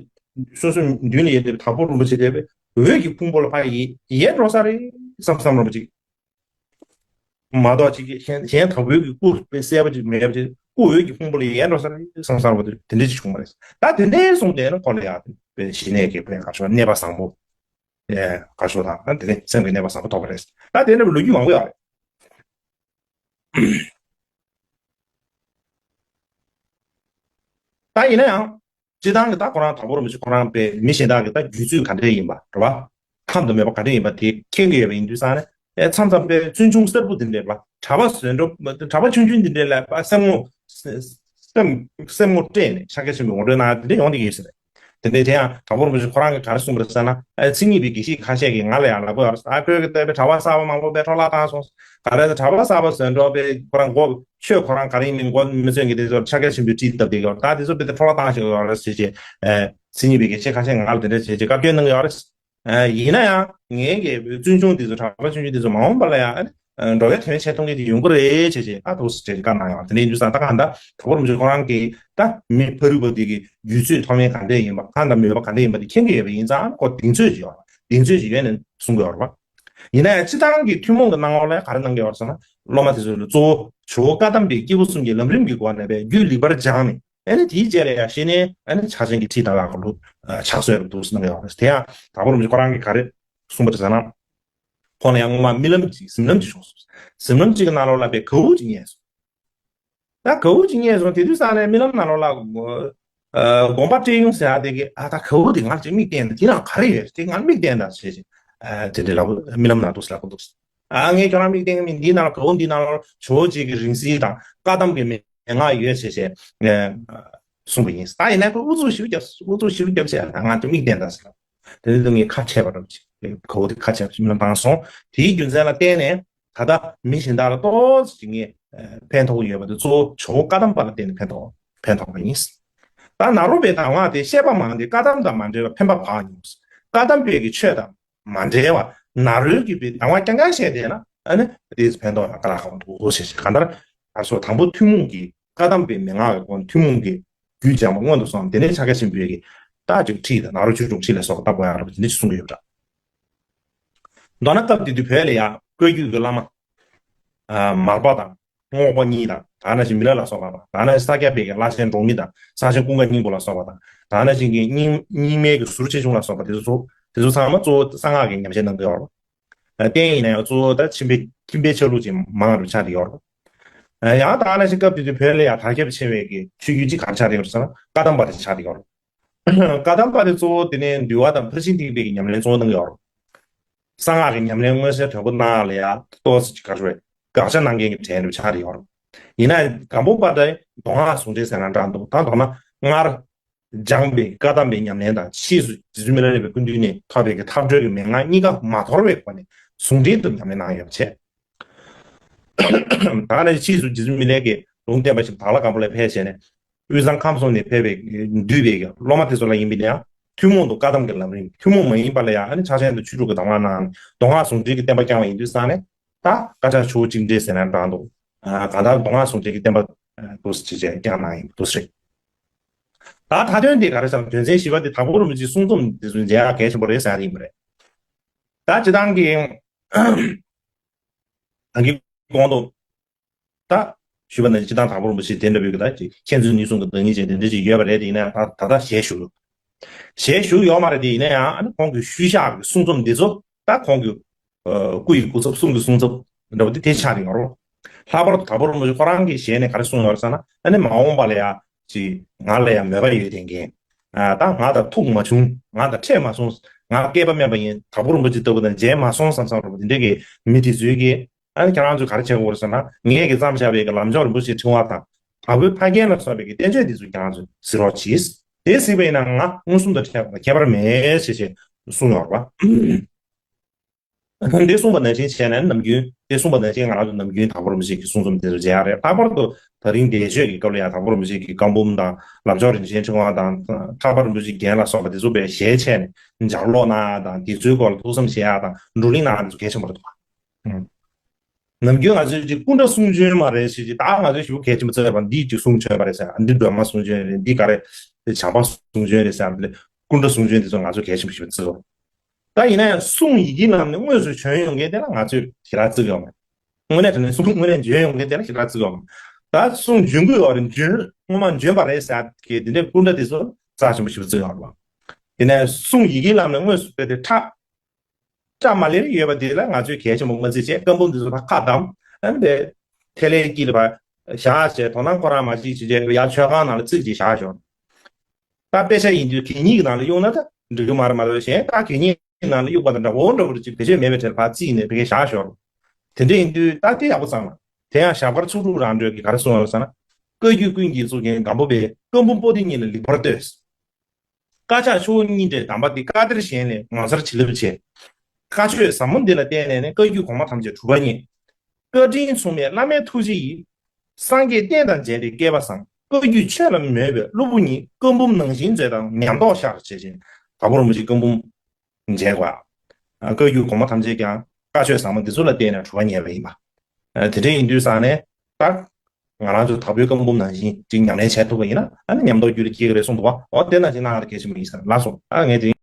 སོ་སོའི་མདུན་ལ་ཡོད་པའི་དྭགས་པོ་རིན་པོ་ཆེ་དེ་བས་འོད་ཀྱི་ཕུང་པོ་ལ་ཕར་ཡལ་ཡལ་འགྲོ་ས་རེད་བསམ་བསམ་རིན་པོ་ཆེ། མ་གཏོགས་ཅིག་གཞན་གཞན་དག་པོའི་གི་སྐུ་དཔེ་གསལ་པོ་ཅིག་མེད་པ་ཅིག་སྐུ་འོད་ཀྱི་ཕུང་པོ་ལ་ཡལ་འགྲོ་ས་རེད་བསམ་བསམ་པ་དེ་འདྲ་ཅིག་བྱུང་བ་རེད། ད་དེ་འདྲའི་གསུངས་དེ་ནི་ཁོ་ལ་ཡང་དཔེ་ཞི་གནས་ཀྱི་དཔེ་ག་ཤོ་གནས་པ་བཟང་པོ་ཨེ་ག་ཤོ་དང་ཨ་དེ་ནས་སེམས་ཀྱི་གནས་པ་བཟང་པོ་ཐོབ་པ་རེད། ད་དེ་འདྲ་བའི་ལོ་རྒྱུས་མང་པོ་ཡོད་རེད། ད་ཡིན་ན་ཡང་། སྤྱིར་བཏང་གི་ད་ཁོ་རང་དྭགས་པོ་རིན་པོ་ཆེ་ཁོ་རང་པའི་མི་གཞན་དག་གི་ད་རྒྱུད་ཚོད་ག་འདྲས་ཡིན་པ་རེད་བ། ཁམས་དང་མོས་པ་ག་འདྲས་ཡིན་པ་དེ་མཁྱེན་གྱི་ཡོད་པ་ཡིན་དུས་ཙང་ནས་ཨེ་མཚམས་མཚམས་པའི་བཙུན་ཆུང་གསར་བུ་དེ་འདྲས་ལ་གྲྭ་པ་བཟོས་འགྲོ་གྲྭ་པ་ཆུང་ཆུང་དེ་འདྲས་ལ་པ་སེམས་ངོ་སེམས་སེམས་ངོ་སྤྲད་ནས་ཤཱཀྱ་ཆེན་པོའི་ངོ་སྤྲོད་གནང་དེ་འདྲས་ཡོང་བསྡད་ཀྱི་ཡོད་ས་རེད། དེ་འདྲའི་དེ་ཡང་དྭགས་པོ་རིན་པོ་ཆེ་ཁོ་རང་གིས་ག་རེ་གསུངས་པ་རེད་ཟེར་ན། ཨ་མཚན་ཉིད་པའི་དགེ་བཤེས་ཁ་ཤས་ཀྱིས་ང་ལ་ཡང་ལབ་ཀྱི་ཡོད་རེད། ཨ་ཁོས་ཀྱི་བལྟས་པའི་གྲྭ་པ་གསར་པ་མང་པོ་དཔེ་འཕྲོ་བརླག་བཏང་སོང་། ག་རེ་ཟེར་གྲྭ་པ་གསར་པ་ཟེར་འགྲོ་པའི་ཁོ་རང་མགོ་ཆོས་ཁོ་རང་ག་རེ་ཡིན་མིན་མགོ་མི་ཚོས་ཀྱི་དེ་ཚོར་ཕྱག་རྒྱ་ཆེན་པོའི་ཁྲིད་བཏབ་བསྡད་ཀྱི་ཡོད་རེད། ད་དེ་ཚོ་དཔེ་དེ་འཕྲོ་བརླག་བཏང་བཞག་ཡོད་རེད་ཟེར་བྱས། ཨ་མཚན་ཉིད་པའི་དགེ་བཤེས་ཁ་ཤས་ང་ལ་དེ་འདྲ་བྱས་བྱས་བཀའ་བཀྱོན་གནང་གི་ཡོད་རེད། ཨ་ཡིན་ན་ཡང་ངའི་གི་བཙུན་ཆུང་དེ་ཚོ་གྲྭ་པ་ཆུང་ཆུང་དེ་ཚོ་མ་འོངས་པ་ལ་ཡང་ཨ་ནི་འགྲོ་བའི་དོན་བྱེད་ཐུབ་མཁན་དེ་ཡོང་གི་རེད་བྱས་བྱས། ཨ་ཐུགས་སུ་བྲེལ་བཀའ་གནང་ཡོང་། དེ་འདྲ་ཡིན་དུས་ཙང་ད་གང་ལྟར་དྭགས་པོ་རིན་པོ་ཆེ་ཁོ་རང་གིས་ད་མི་ཕ་རུ་པ་དེ་གི་རྒྱུད་ཚོད་མཐོ་དམན་ག་འདྲས་ཡིན་པ། གང་ལྟར་མོས་པ་ག་འདྲས་ཡིན་པ་དེ་མཁྱེན་གྱི་ཡོད་པ་ཡིན་ཙང་ཁོ་གདེང་ཚོད་ཅིག་ཡོད་རེད། གདེང་ཚོད་ཅིག་ཡོད་ནས་གསུང་གི་ཡོད་རེད་པ། ཡིན་ན་ཡང་སྤྱིར་བཏང་གི་ཐུན་མོང་གི་སྣང་ངོ་ལ་ག་རེ་གནང་གི་ཡོད་རེད་ཟེར་ན། སློབ་མ་དེ་ཚོ་ལ་གཙོ་བོ་ཇོ་བོ་བཀའ་གདམས་པའི་སྐྱེས་བུ་གསུམ་གྱི་ལམ་རིམ་གྱི་སྒོ་ནས་པའི་རྒྱུད་ལེགས་པར་སྦྱངས་ནས། ཨ་ནི་དེའི་རྗེས་ལ་ཡང་ཤེས་ནས་ཨ་ནི་ཕྱག་ཆེན་གྱི་ཁྲིད་དང་ལ་ཁོ་ལུ་ཕྱག་སྲོལ་རུ་འདུག་སེ་གནང་ཡོད་རེད། དེ་ཡང་དྭགས་པོ་རིན་པོ་ཆེ་ཁོ་རང་གིས་ག་རེ་གསུངས་པ་རེད་ཟེར་ན། ཁོང་ལ་ཡང་སྔོན་མ་རྨི་ལམ་ཅིག་གཟིམ་ལམ་ཅིག་བྱུང་སོང་། གཟིམ་ལམ་ཅིག་གི་ནང་ལོགས་ལ་པའི་གའུ་ཅིག་རྙེད་སོང་། ད་གའུ་ཅིག་རྙེད་སོང་། དེ་དུས་ཙང་ནས་རྨི་ལམ་ནང་ལོགས་ལ་དགོངས་པ་སྤྲད་ཡོང་ཟེར་ཡ་དེ་གི། ཨ་ད་གའུ་དེ་ང་ཅིག་མིག་བསྟན་ད། དེ་ནང་ག་རེ་ཡོད་དེ་ང་མིག་བསྟན་ད་ཟེར་བྱས། ཨ་དེ་འདྲ་ལབ་རྨི་ལམ་ནང་འདུག་སེ་ལབ་ཀྱི་འདུག་ཨ་ངས་ཁྱོད་རང་མིག་བསྟན་གི་མིན། འདིའི་ནང་ལ་གའུ་འདིའི་ནང་ལ་ཇོ་བོ་རྗེ་གི་རིང་བསྲེལ་དང་བཀའ་གདམས་ཀྱི་མན་ངག་ཡོད་ཟེར་བྱས་གསུངས་པ་ཡིན། ད་ཡིན་ན་ཁོས་ཨུ་ཚུགས་ཞེ་པོ་བརྒྱབ། ཨུ་ཚུགས་ཞེ་པོ་བརྒྱབ་བྱས་ང་ཚོ་མིག་བསྟན་ད་ཟེར་ལབ། དེ་ནས་ངས་ཁ་ཕྱེ་བ་འདྲ་བོ་ཅིག་གའུ་དེ་ཁ་ཕྱེ་བ་ཅིག་རྨི་ལམ་བཏང་སོང་། དེའི་རྒྱུ་མཚན་ལ་བརྟེན་ནས་ད་ལྟ་མི་གཞན་དག་ལ་ཏོག་ཙམ་ཅིག་ངས་ཕན་ཐོགས་ཡོད་པ་དེ་གཙོ་བོ་ཇོ་བོ་བཀའ་གདམས་པ་ལ་བརྟེན་ནས་ཕན་ཐོགས་ཕན་ཐོགས་པ་ཡིན། ད་ནཱ་རོ་པའི་གདམས་ངག་དེ་བཤད་པ་མང་སྟེ་བཀའ་གདམས་དང་མ་འབྲེལ་བར་ཕན་པ་བག་ཉོ། བཀའ་གདམས་པའི་གི་ཆོས་དང་མ་འབྲེལ་བ་ནཱ་རོའི་གི་པའི་གདམས་ངག་རྐྱང་རྐྱང་བཤད་བསྡད་ན་ཨ་ནི་དེས་ཕན་ཐོགས་ཡང་དཀའ་ལས་ཁག་པོ་འདུག་ཟེར་བྱས། གང་ལྟར་ཨ་སོ་དང་པོ་ཐུན་མོང་གི་བཀའ་གདམས་པའི་མན་ངག་གི་སྒོ་ནས་ཐུན་མོང་གི་རྒྱུད་སྦྱངས་པ་སྔོན་དུ་སོང་། དེ་ནས་ཕྱག་རྒྱ་ཆེན་པོའི་གི་ད་ཅིག་ཁྲིད་དང་ནཱ་རོ་ཆོས་དྲུག་ཁྲིད་ལ་སོགས་པ་བཏབ་དགོས་ཡ་རེད་པ། དེ་འདྲ་ཅིག་གསུང་གི་ཡོད་པ་འདྲ། མདོར་ན་སྐབས་དེ་དུས་བོད་ལ་ཡ་བཀའ་བརྒྱུད་ཀྱི་བླ་མ་ཨ་མར་པ་དང་རྔོག་པ་གཉིས་དང་། ད་ནང་བཞིན་མི་ལ་ལ་སོགས་པ་དང་། ད་ནང་བཞིན་ས་སྐྱ་པའི་གི་བླ་ཆེན་འབྲོག་མི་དང་། ས་ཆེན་ཀུན་དགའ་སྙིང་པོ་ལ་སོགས་པ་དང་། ད་ནང་བཞིན་གྱི་རྙིང་རྙིང་མའི་གི་ཟུར་ཆེ་ཆུང་ལ་སོགས་པ་དེ་ཚོ་དེ་ཚོ་ཚང་མ་གཙོ་བོ་གསང་སྔགས་ཀྱི་ཉམས་བཞེས་གནང་གི་ཡོད་རེད། རྟེན་ཡིན་ན་ཡང་གཙོ་བོ་ད་ཁྱིམ་པའི་ཁྱིམ་པའི་ཆ་ལུགས་ཅིག་མང་རུ་ཆགས་ཀྱི་ཡོད་རེད། ཡང་ད་ནང་བཞིན་སྐབས་དེ་དུས་བོད་ལ་ཡང་དར་ཁྱབ་ཆེ་བའི་གི་ཆོས་བརྒྱུད་ཅིག་ག་རེ་ཆགས་ཀྱི་ཡོད་རེད་ཟེར་ན་བཀའ་གདམས་པ་དེ་ཆགས་ཀྱི་ཡོད་རེད། བཀའ་གདམས་པ་དེ་གཙོ་བོ་དེ་ནས་འདུལ་བ་དང་ཕར་ཕྱིན་ཐེག་པའི་གི་ཉམས་ལེན་གཙོ་བོ་གནང་གི་ཡོད་རེད། གསང་སྔགས་ཀྱི་ཉམས་ལེན་མངོན་གསལ་དོད་པོ་གནང་ཡ་ལ་ཡ་ཏོག་ཙམ་ཅིག་ག་རེ་རེད། དགག་བྱ་གནང་མཁན་གྱི་གྲས་འདྲ་ཆགས་ཀྱི་ཡོད་རེད། ཡིན་ན་སྒམ་པོ་པ་དང་མདོ་སྔགས་ཟུང་འབྲེལ་ཟེར་ན་འདྲ་འདུག་ད་མདོར་ན་སྔར་སྦྱངས་པའི་བཀའ་གདམས་པའི་ཉམས་ལེན་དང་ཕྱིས་སུ་རྗེ་བཙུན་མི་ལ་རས་པའི་སྐུ་མདུན་ནས་ཐོབ་པའི་གི་ཐབས་གྲོལ་གྱི་མན་ངག་གཉིས་ཀ་མ་དོར་བའི་སྒོ་ནས་ཟུང་འབྲེལ་དུ་ཉམས་ལེན་གནང་ཡོད་པ་བྱས། ད་ནི་ཕྱིས་སུ་རྗེ་བཙུན་མི་ལའི་གི་ལུང་བསྟན་པ་ཞིག་དྭགས་ལྷ་སྒམ་པོ་ལ་ཕེབས་བྱས་ནས་དབུས་གཙང་ཁམས་གསུམ་ནས་ཕེབས་པའི་འདུས་པའི་གི་སློབ་མ་དེ་ཚོ་ལ་ཡིན་པས་ན་ཡང་ཐུན་མོང་དུ་བཀའ་གདམས་ཀྱི་ལམ་རིམ། ཐུན་མོང་མ་ཡིན་པ་ལ་ཡང་ཨ་ནི་ཕྱག་ཆེན་དང་ཆོས་དྲུག་གི་གདམས་ངག་གནང་། མདོ་སྔགས་ཟུང་འབྲེལ་གྱི་བསྟན་པ་བསྐྱངས་པ་ཡིན་དུས་ཙང་ནས་ད་བཀའ་ཕྱག་ཆུ་བོ་གཅིག་འདྲེས་ཟེར་ན་འདྲ་འདུག་གང་ལྟར་མདོ་སྔགས་ཟུང་འབྲེལ་གྱི་བསྟན་པ་འདུག་སེ་ཅིག་བསྐྱངས་གནང་ཡིན་འདུག་སེ་རེད། ད་མཐའ་དོན་དེ་ག་རེ་ཟེར་ན་དོན་ཚན་བཞི་པ་དེ་དྭགས་པོ་རིན་པོ་ཆེའི་གསུང་རྩོམ་དེ་ཚོ་མཇལ་ཡག་གལ་ཆེན་པོ་རེད་ཟེར་ཡ་དེ་ཡིན་པ་རེད། ད་སྤྱིར་བཏང་གི་ད་གིན་གོང་དུ་ད་ཞུས་པ་ནང་བཞིན་སྤྱིར་བཏང་དྭགས་པོ་རིན་པོ་ཆེ་དེ་འདྲ་བོའི་གི་ད་ཅིག་མཁྱེན་བརྩེ་ནུས་གསུམ་གྱི་བདག་ཉིད་ཅན་དེ་འདྲ་ཅིག་ཡོད་པ་རེད། དེ་ཡིན་ན་ད་ད་ལྟ་ཞལ་བཞུགས་ཞལ་བཞུགས་ཡོད་མ་རེད། དེ་ཡིན་ན་ཡང་ཨ་ནི་ཁོང་གི་ཤུལ་བཞག་གི་གསུང་རྩོམ་འདི་ཚོ་ད་ཁོང་གི་སྐུ་ཡི་སྐུ་ཚབ་གསུང་གི་གསུང་ཚབ་འདྲ་བོ་དེ་དེ་ཆགས་ཀྱི་ཡོད་རེད། ལྷག་པར་དུ་དྭགས་པོ་རིན་པོ་ཆེ་ཁོ་རང་གི་ཞལ་ནས་ག་རེ་གསུངས་ཡོད་རེད་ཟེར་ན། ཨ་ནི་མ་འོངས་པ་ལ་ཡང་ཅིག་ང་ལ་ཡང་མོས་པ་ཡོད་དེ་མཁན། ད་ང་དང་ཐུག་མ་བྱུང་། ང་དང་འཕྲད་མ་སོང་། ང་སྐལ་པ་དམན་པ་ཡིན། དྭགས་པོ་རིན་པོ་ཆེ་ལྟ་བུ་དང་མཇལ་མ་སོང་བསམ་བསམ་འདྲ་བོ་དེ་འདྲ་གི་མི་དེ་ཚོས་ཀྱིས་ཨ་ནི་ཁྱེད་རང་ཚོས་ག་རེ་བྱེད་དགོས་རེད་ཟེར་ན། ངས་ཀྱི་བརྩམས་བཞག་པའི་གི་ལམ་མཆོག་རིན་པོ་ཆེའི་ཕྲེང་བ་དང་། དྭགས་པོའི་ཕ་རྒན་ལ་སོགས་པའི་གི་བསྟན་བཅོས་འདི་ཚོ་ཁྱེད་རང་ཚོས་གཟིགས་རོགས་གྱིས། དེ་གཟིགས་པ་ཡིན་ན་ང་མངོན་སུམ་དུ་འཕྲད་པ་དང་ཁྱད་པར་མེད་ཞེས་ཞེས་གསུངས་ཡོད་རེད་པ། འདི་གསུངས་པ་ནང་བཞིན་བྱས་ནས་ནམ་རྒྱུན་འདི་གསུངས་པ་ནང་བཞིན་ང་རང་ཚོ་ནམ་རྒྱུན་དྭགས་པོ་རིན་པོ་ཆེ་གི་གསུང་རྩོམ་དེ་ཚོ་མཇལ་ཡག་རེད། ལྷག་པར་དུ་ད་རིང་འདས་མཆོད་ཀྱི་སྐབས་ལ་ཡང་དྭགས་པོ་རིན་པོ་ཆེ་གི་བཀའ་འབུམ་དང་ལམ་མཆོག་རིན་ཆེན་ཕྲེང་བ་དང་ཐར་པ་རིན་པོ་ཆེའི་རྒྱན་ལ་སོགས་པ་དེ་ཚོ་དཔེ་ཞལ་ཕྱེ་ནས་ལྗགས་ཀློག་གནང་ཡག་དང་དེ་ཚོའི་སྐོར་ལ་ཐུགས་བསམ་བཞེས་ཡག་དང་བགྲོ་གླེང་གནང་ཡག་དེ་ཚོ་གལ་ཆེན་པོ་རེད་འདུག་ག་ནམ་རྒྱུན་ང་ཚོས་ཅིག་སྐུ་འདྲ་གསུང་བྱོན་མ་རེད་ཟེར་ཅིག་ད་ང་ཚོས་ཞེ་པོ་གལ་ཆེན་པོ་བརྩི་བ། འདི་ཅིག་གསུང་བྱོན་པ་རེད་ཟེར། འདི་སྒྲོལ་མ་གསུང་བྱོན་རེད། འདི་ག་རེ་བྱམས་པ་གསུང་བྱོན་རེད་ཟེར། སྐུ་འདྲ་གསུང་བྱོན་དེ་ཚོ་ང་ཚོས་གལ་ཆེན་པོ་ཞེ་པོ་བརྩི་བ། ད་ཡིན་ན་ཡང་གསུང་ཡི་གེའི་ལམ་ནས་དངོས་སུ་བྱོན་ཡོང་མཁན་དེ་ལ་ང་ཚོས་ཞེ་དྲག་བརྩི་གི་ཡོད་མ་རེད། དངོས་གནས་དྲང་གནས་གསུང་དངོས་གནས་བྱོན་ཡོང་མཁན་དེ་ལ་ཞེ་དྲག་བརྩི་གི་ཡོད་མ་རེད། ད་གསུང་བྱོན་གི་ཡོད་རེད། བྱོན་སྔོན་མ་བྱོན་པ་རེད་ཟེར་གི་དེ་འདྲའི་སྐུ་འདྲ་དེ་ཚོ་རྩ་ཆེན་པོ་ཞེ་པོ་བརྩི་གི་ཡོད་རེད་པ། དེ་ནས་གསུང་ཡི་གེའི་ལམ་ནས་དངོས་སུ་དཔེ་དེ་ཁྲ་སྐྲ་མ་ལེར་ཡོད་པ་དེ་ལ་ང་ཚོས་གལ་ཆེན་པོ་མ་བརྩི་བྱས། བཀའ་འབུམ་དེ་ཚོ་ཕར་ཁ་བསྡམས། ཨ་ནི་དེ་ཐལ་བའི་དཀྱིལ་ལ་ཕར་བཞག་བྱས། དོ་སྣང་ཁོ་རང་མ་བྱེད་བྱས་བྱས་ཡར་མཆོད་ཁང་ནང་ལ་བརྩིགས་བྱས་བཞག་ཞོར། ད་དཔེ་ཆ་ཡིན་དུས་གད་སྙིགས་ཀྱི་ནང་ལ་གཡུགས་ན་ད་འགྲིག་གི་མ་རེད་མ་གཏོགས། གཞན་ད་གད་སྙིགས་ཀྱི་ནང་ལ་གཡུགས་པ་དང་འདྲ་བོ་འདྲ་བོ་ཅིག་བེད་སྤྱོད་མེད་པའི་གྲས་ལ་ཕར་བརྩིགས་ནས་ཕ་གིར་བཞག་ཞོར། དེ་འདྲ་ཡིན་དུས་ད་དེ་ཡག་པོ་ཙམ་ལ། དེ་ཡང་ཞབས་དཀར་ཚོགས་དྲུག་རང་གྲོལ་གྱིས་ག་རེ་གསུངས་ཡོད་ཟེར་ན། བཀའ་བརྒྱུད་ཀུན་གྱི་གཙུག་རྒྱན་སྒམ་པོ་པས། བཀའ་འབུམ་པོ་ཏི་གཉིས་ལ་ལེགས་པར་བསྟོད། དཀར་ཆག་ཆུ་བོ་གཉིས་འདྲེས་གདམས་པ་འདི་བཀའ་གཏེར་གཞན་ལས་ངོ་མཚར་ཇི་ལྟར་ཆེ། བཀའ་ཆོས་ཟབ་མོ་འདི་ལ་བརྟེན་ནས་ནི་བཀའ་བརྒྱུད་གོང་མ་ཐམས་ཅད་གྲུབ་པ་བརྙེས། བཀའ་དྲིན་མཚུངས་མེད་བླ་མའི་ཐུགས་རྗེ་ཡིས། སངས་རྒྱས་བསྟན་དང་མཇལ་ཏེ་སྐལ་པ་བཟང་། བཀའ་བརྒྱུད་ཆོས་ལ་མོས་པའི་སློབ་བུ་ཉིད། བཀའ་འབུམ་ནང་བཞིན་མཛོད་དང་ཉམས་རྟོགས་ཤར། ཞེས་བྱས། དྭགས་པོ་རིན་པོ་ཆེའི་བཀའ་འབུམ་མཇལ་བ། བཀའ་བརྒྱུད་གོང་མ་ཐམས་ཅད་ཀྱང་བཀའ་ཆོས་ཟབ་མོ་འདི་ཚོ་ལ་བརྟེན་ནས་གྲུབ་པ་བརྙེས་པ་ཡིན་པ། དེ་འདྲ་ཡིན་དུས་ཙང་ནས་ད། ང་རང་ཚོ་དྭགས་པོའི་བཀའ་འབུམ་ནང་བཞིན་ཅིག་ཉམས་ལེན་བྱས་ཐུབ་པ་ཡིན་ན་ཨ་ནི་ཉམས་རྟོགས་རྒྱུད་ལ་སྐྱེ་གི་རེད་གསུངས་འདུག་བ། འོ་དེ་ནང་བཞིན་གནང་ཡག་གལ་ཆེན་པོ་ཡིན་ས་རེད། ལགས་སོ། ཨ་ངས་དེ།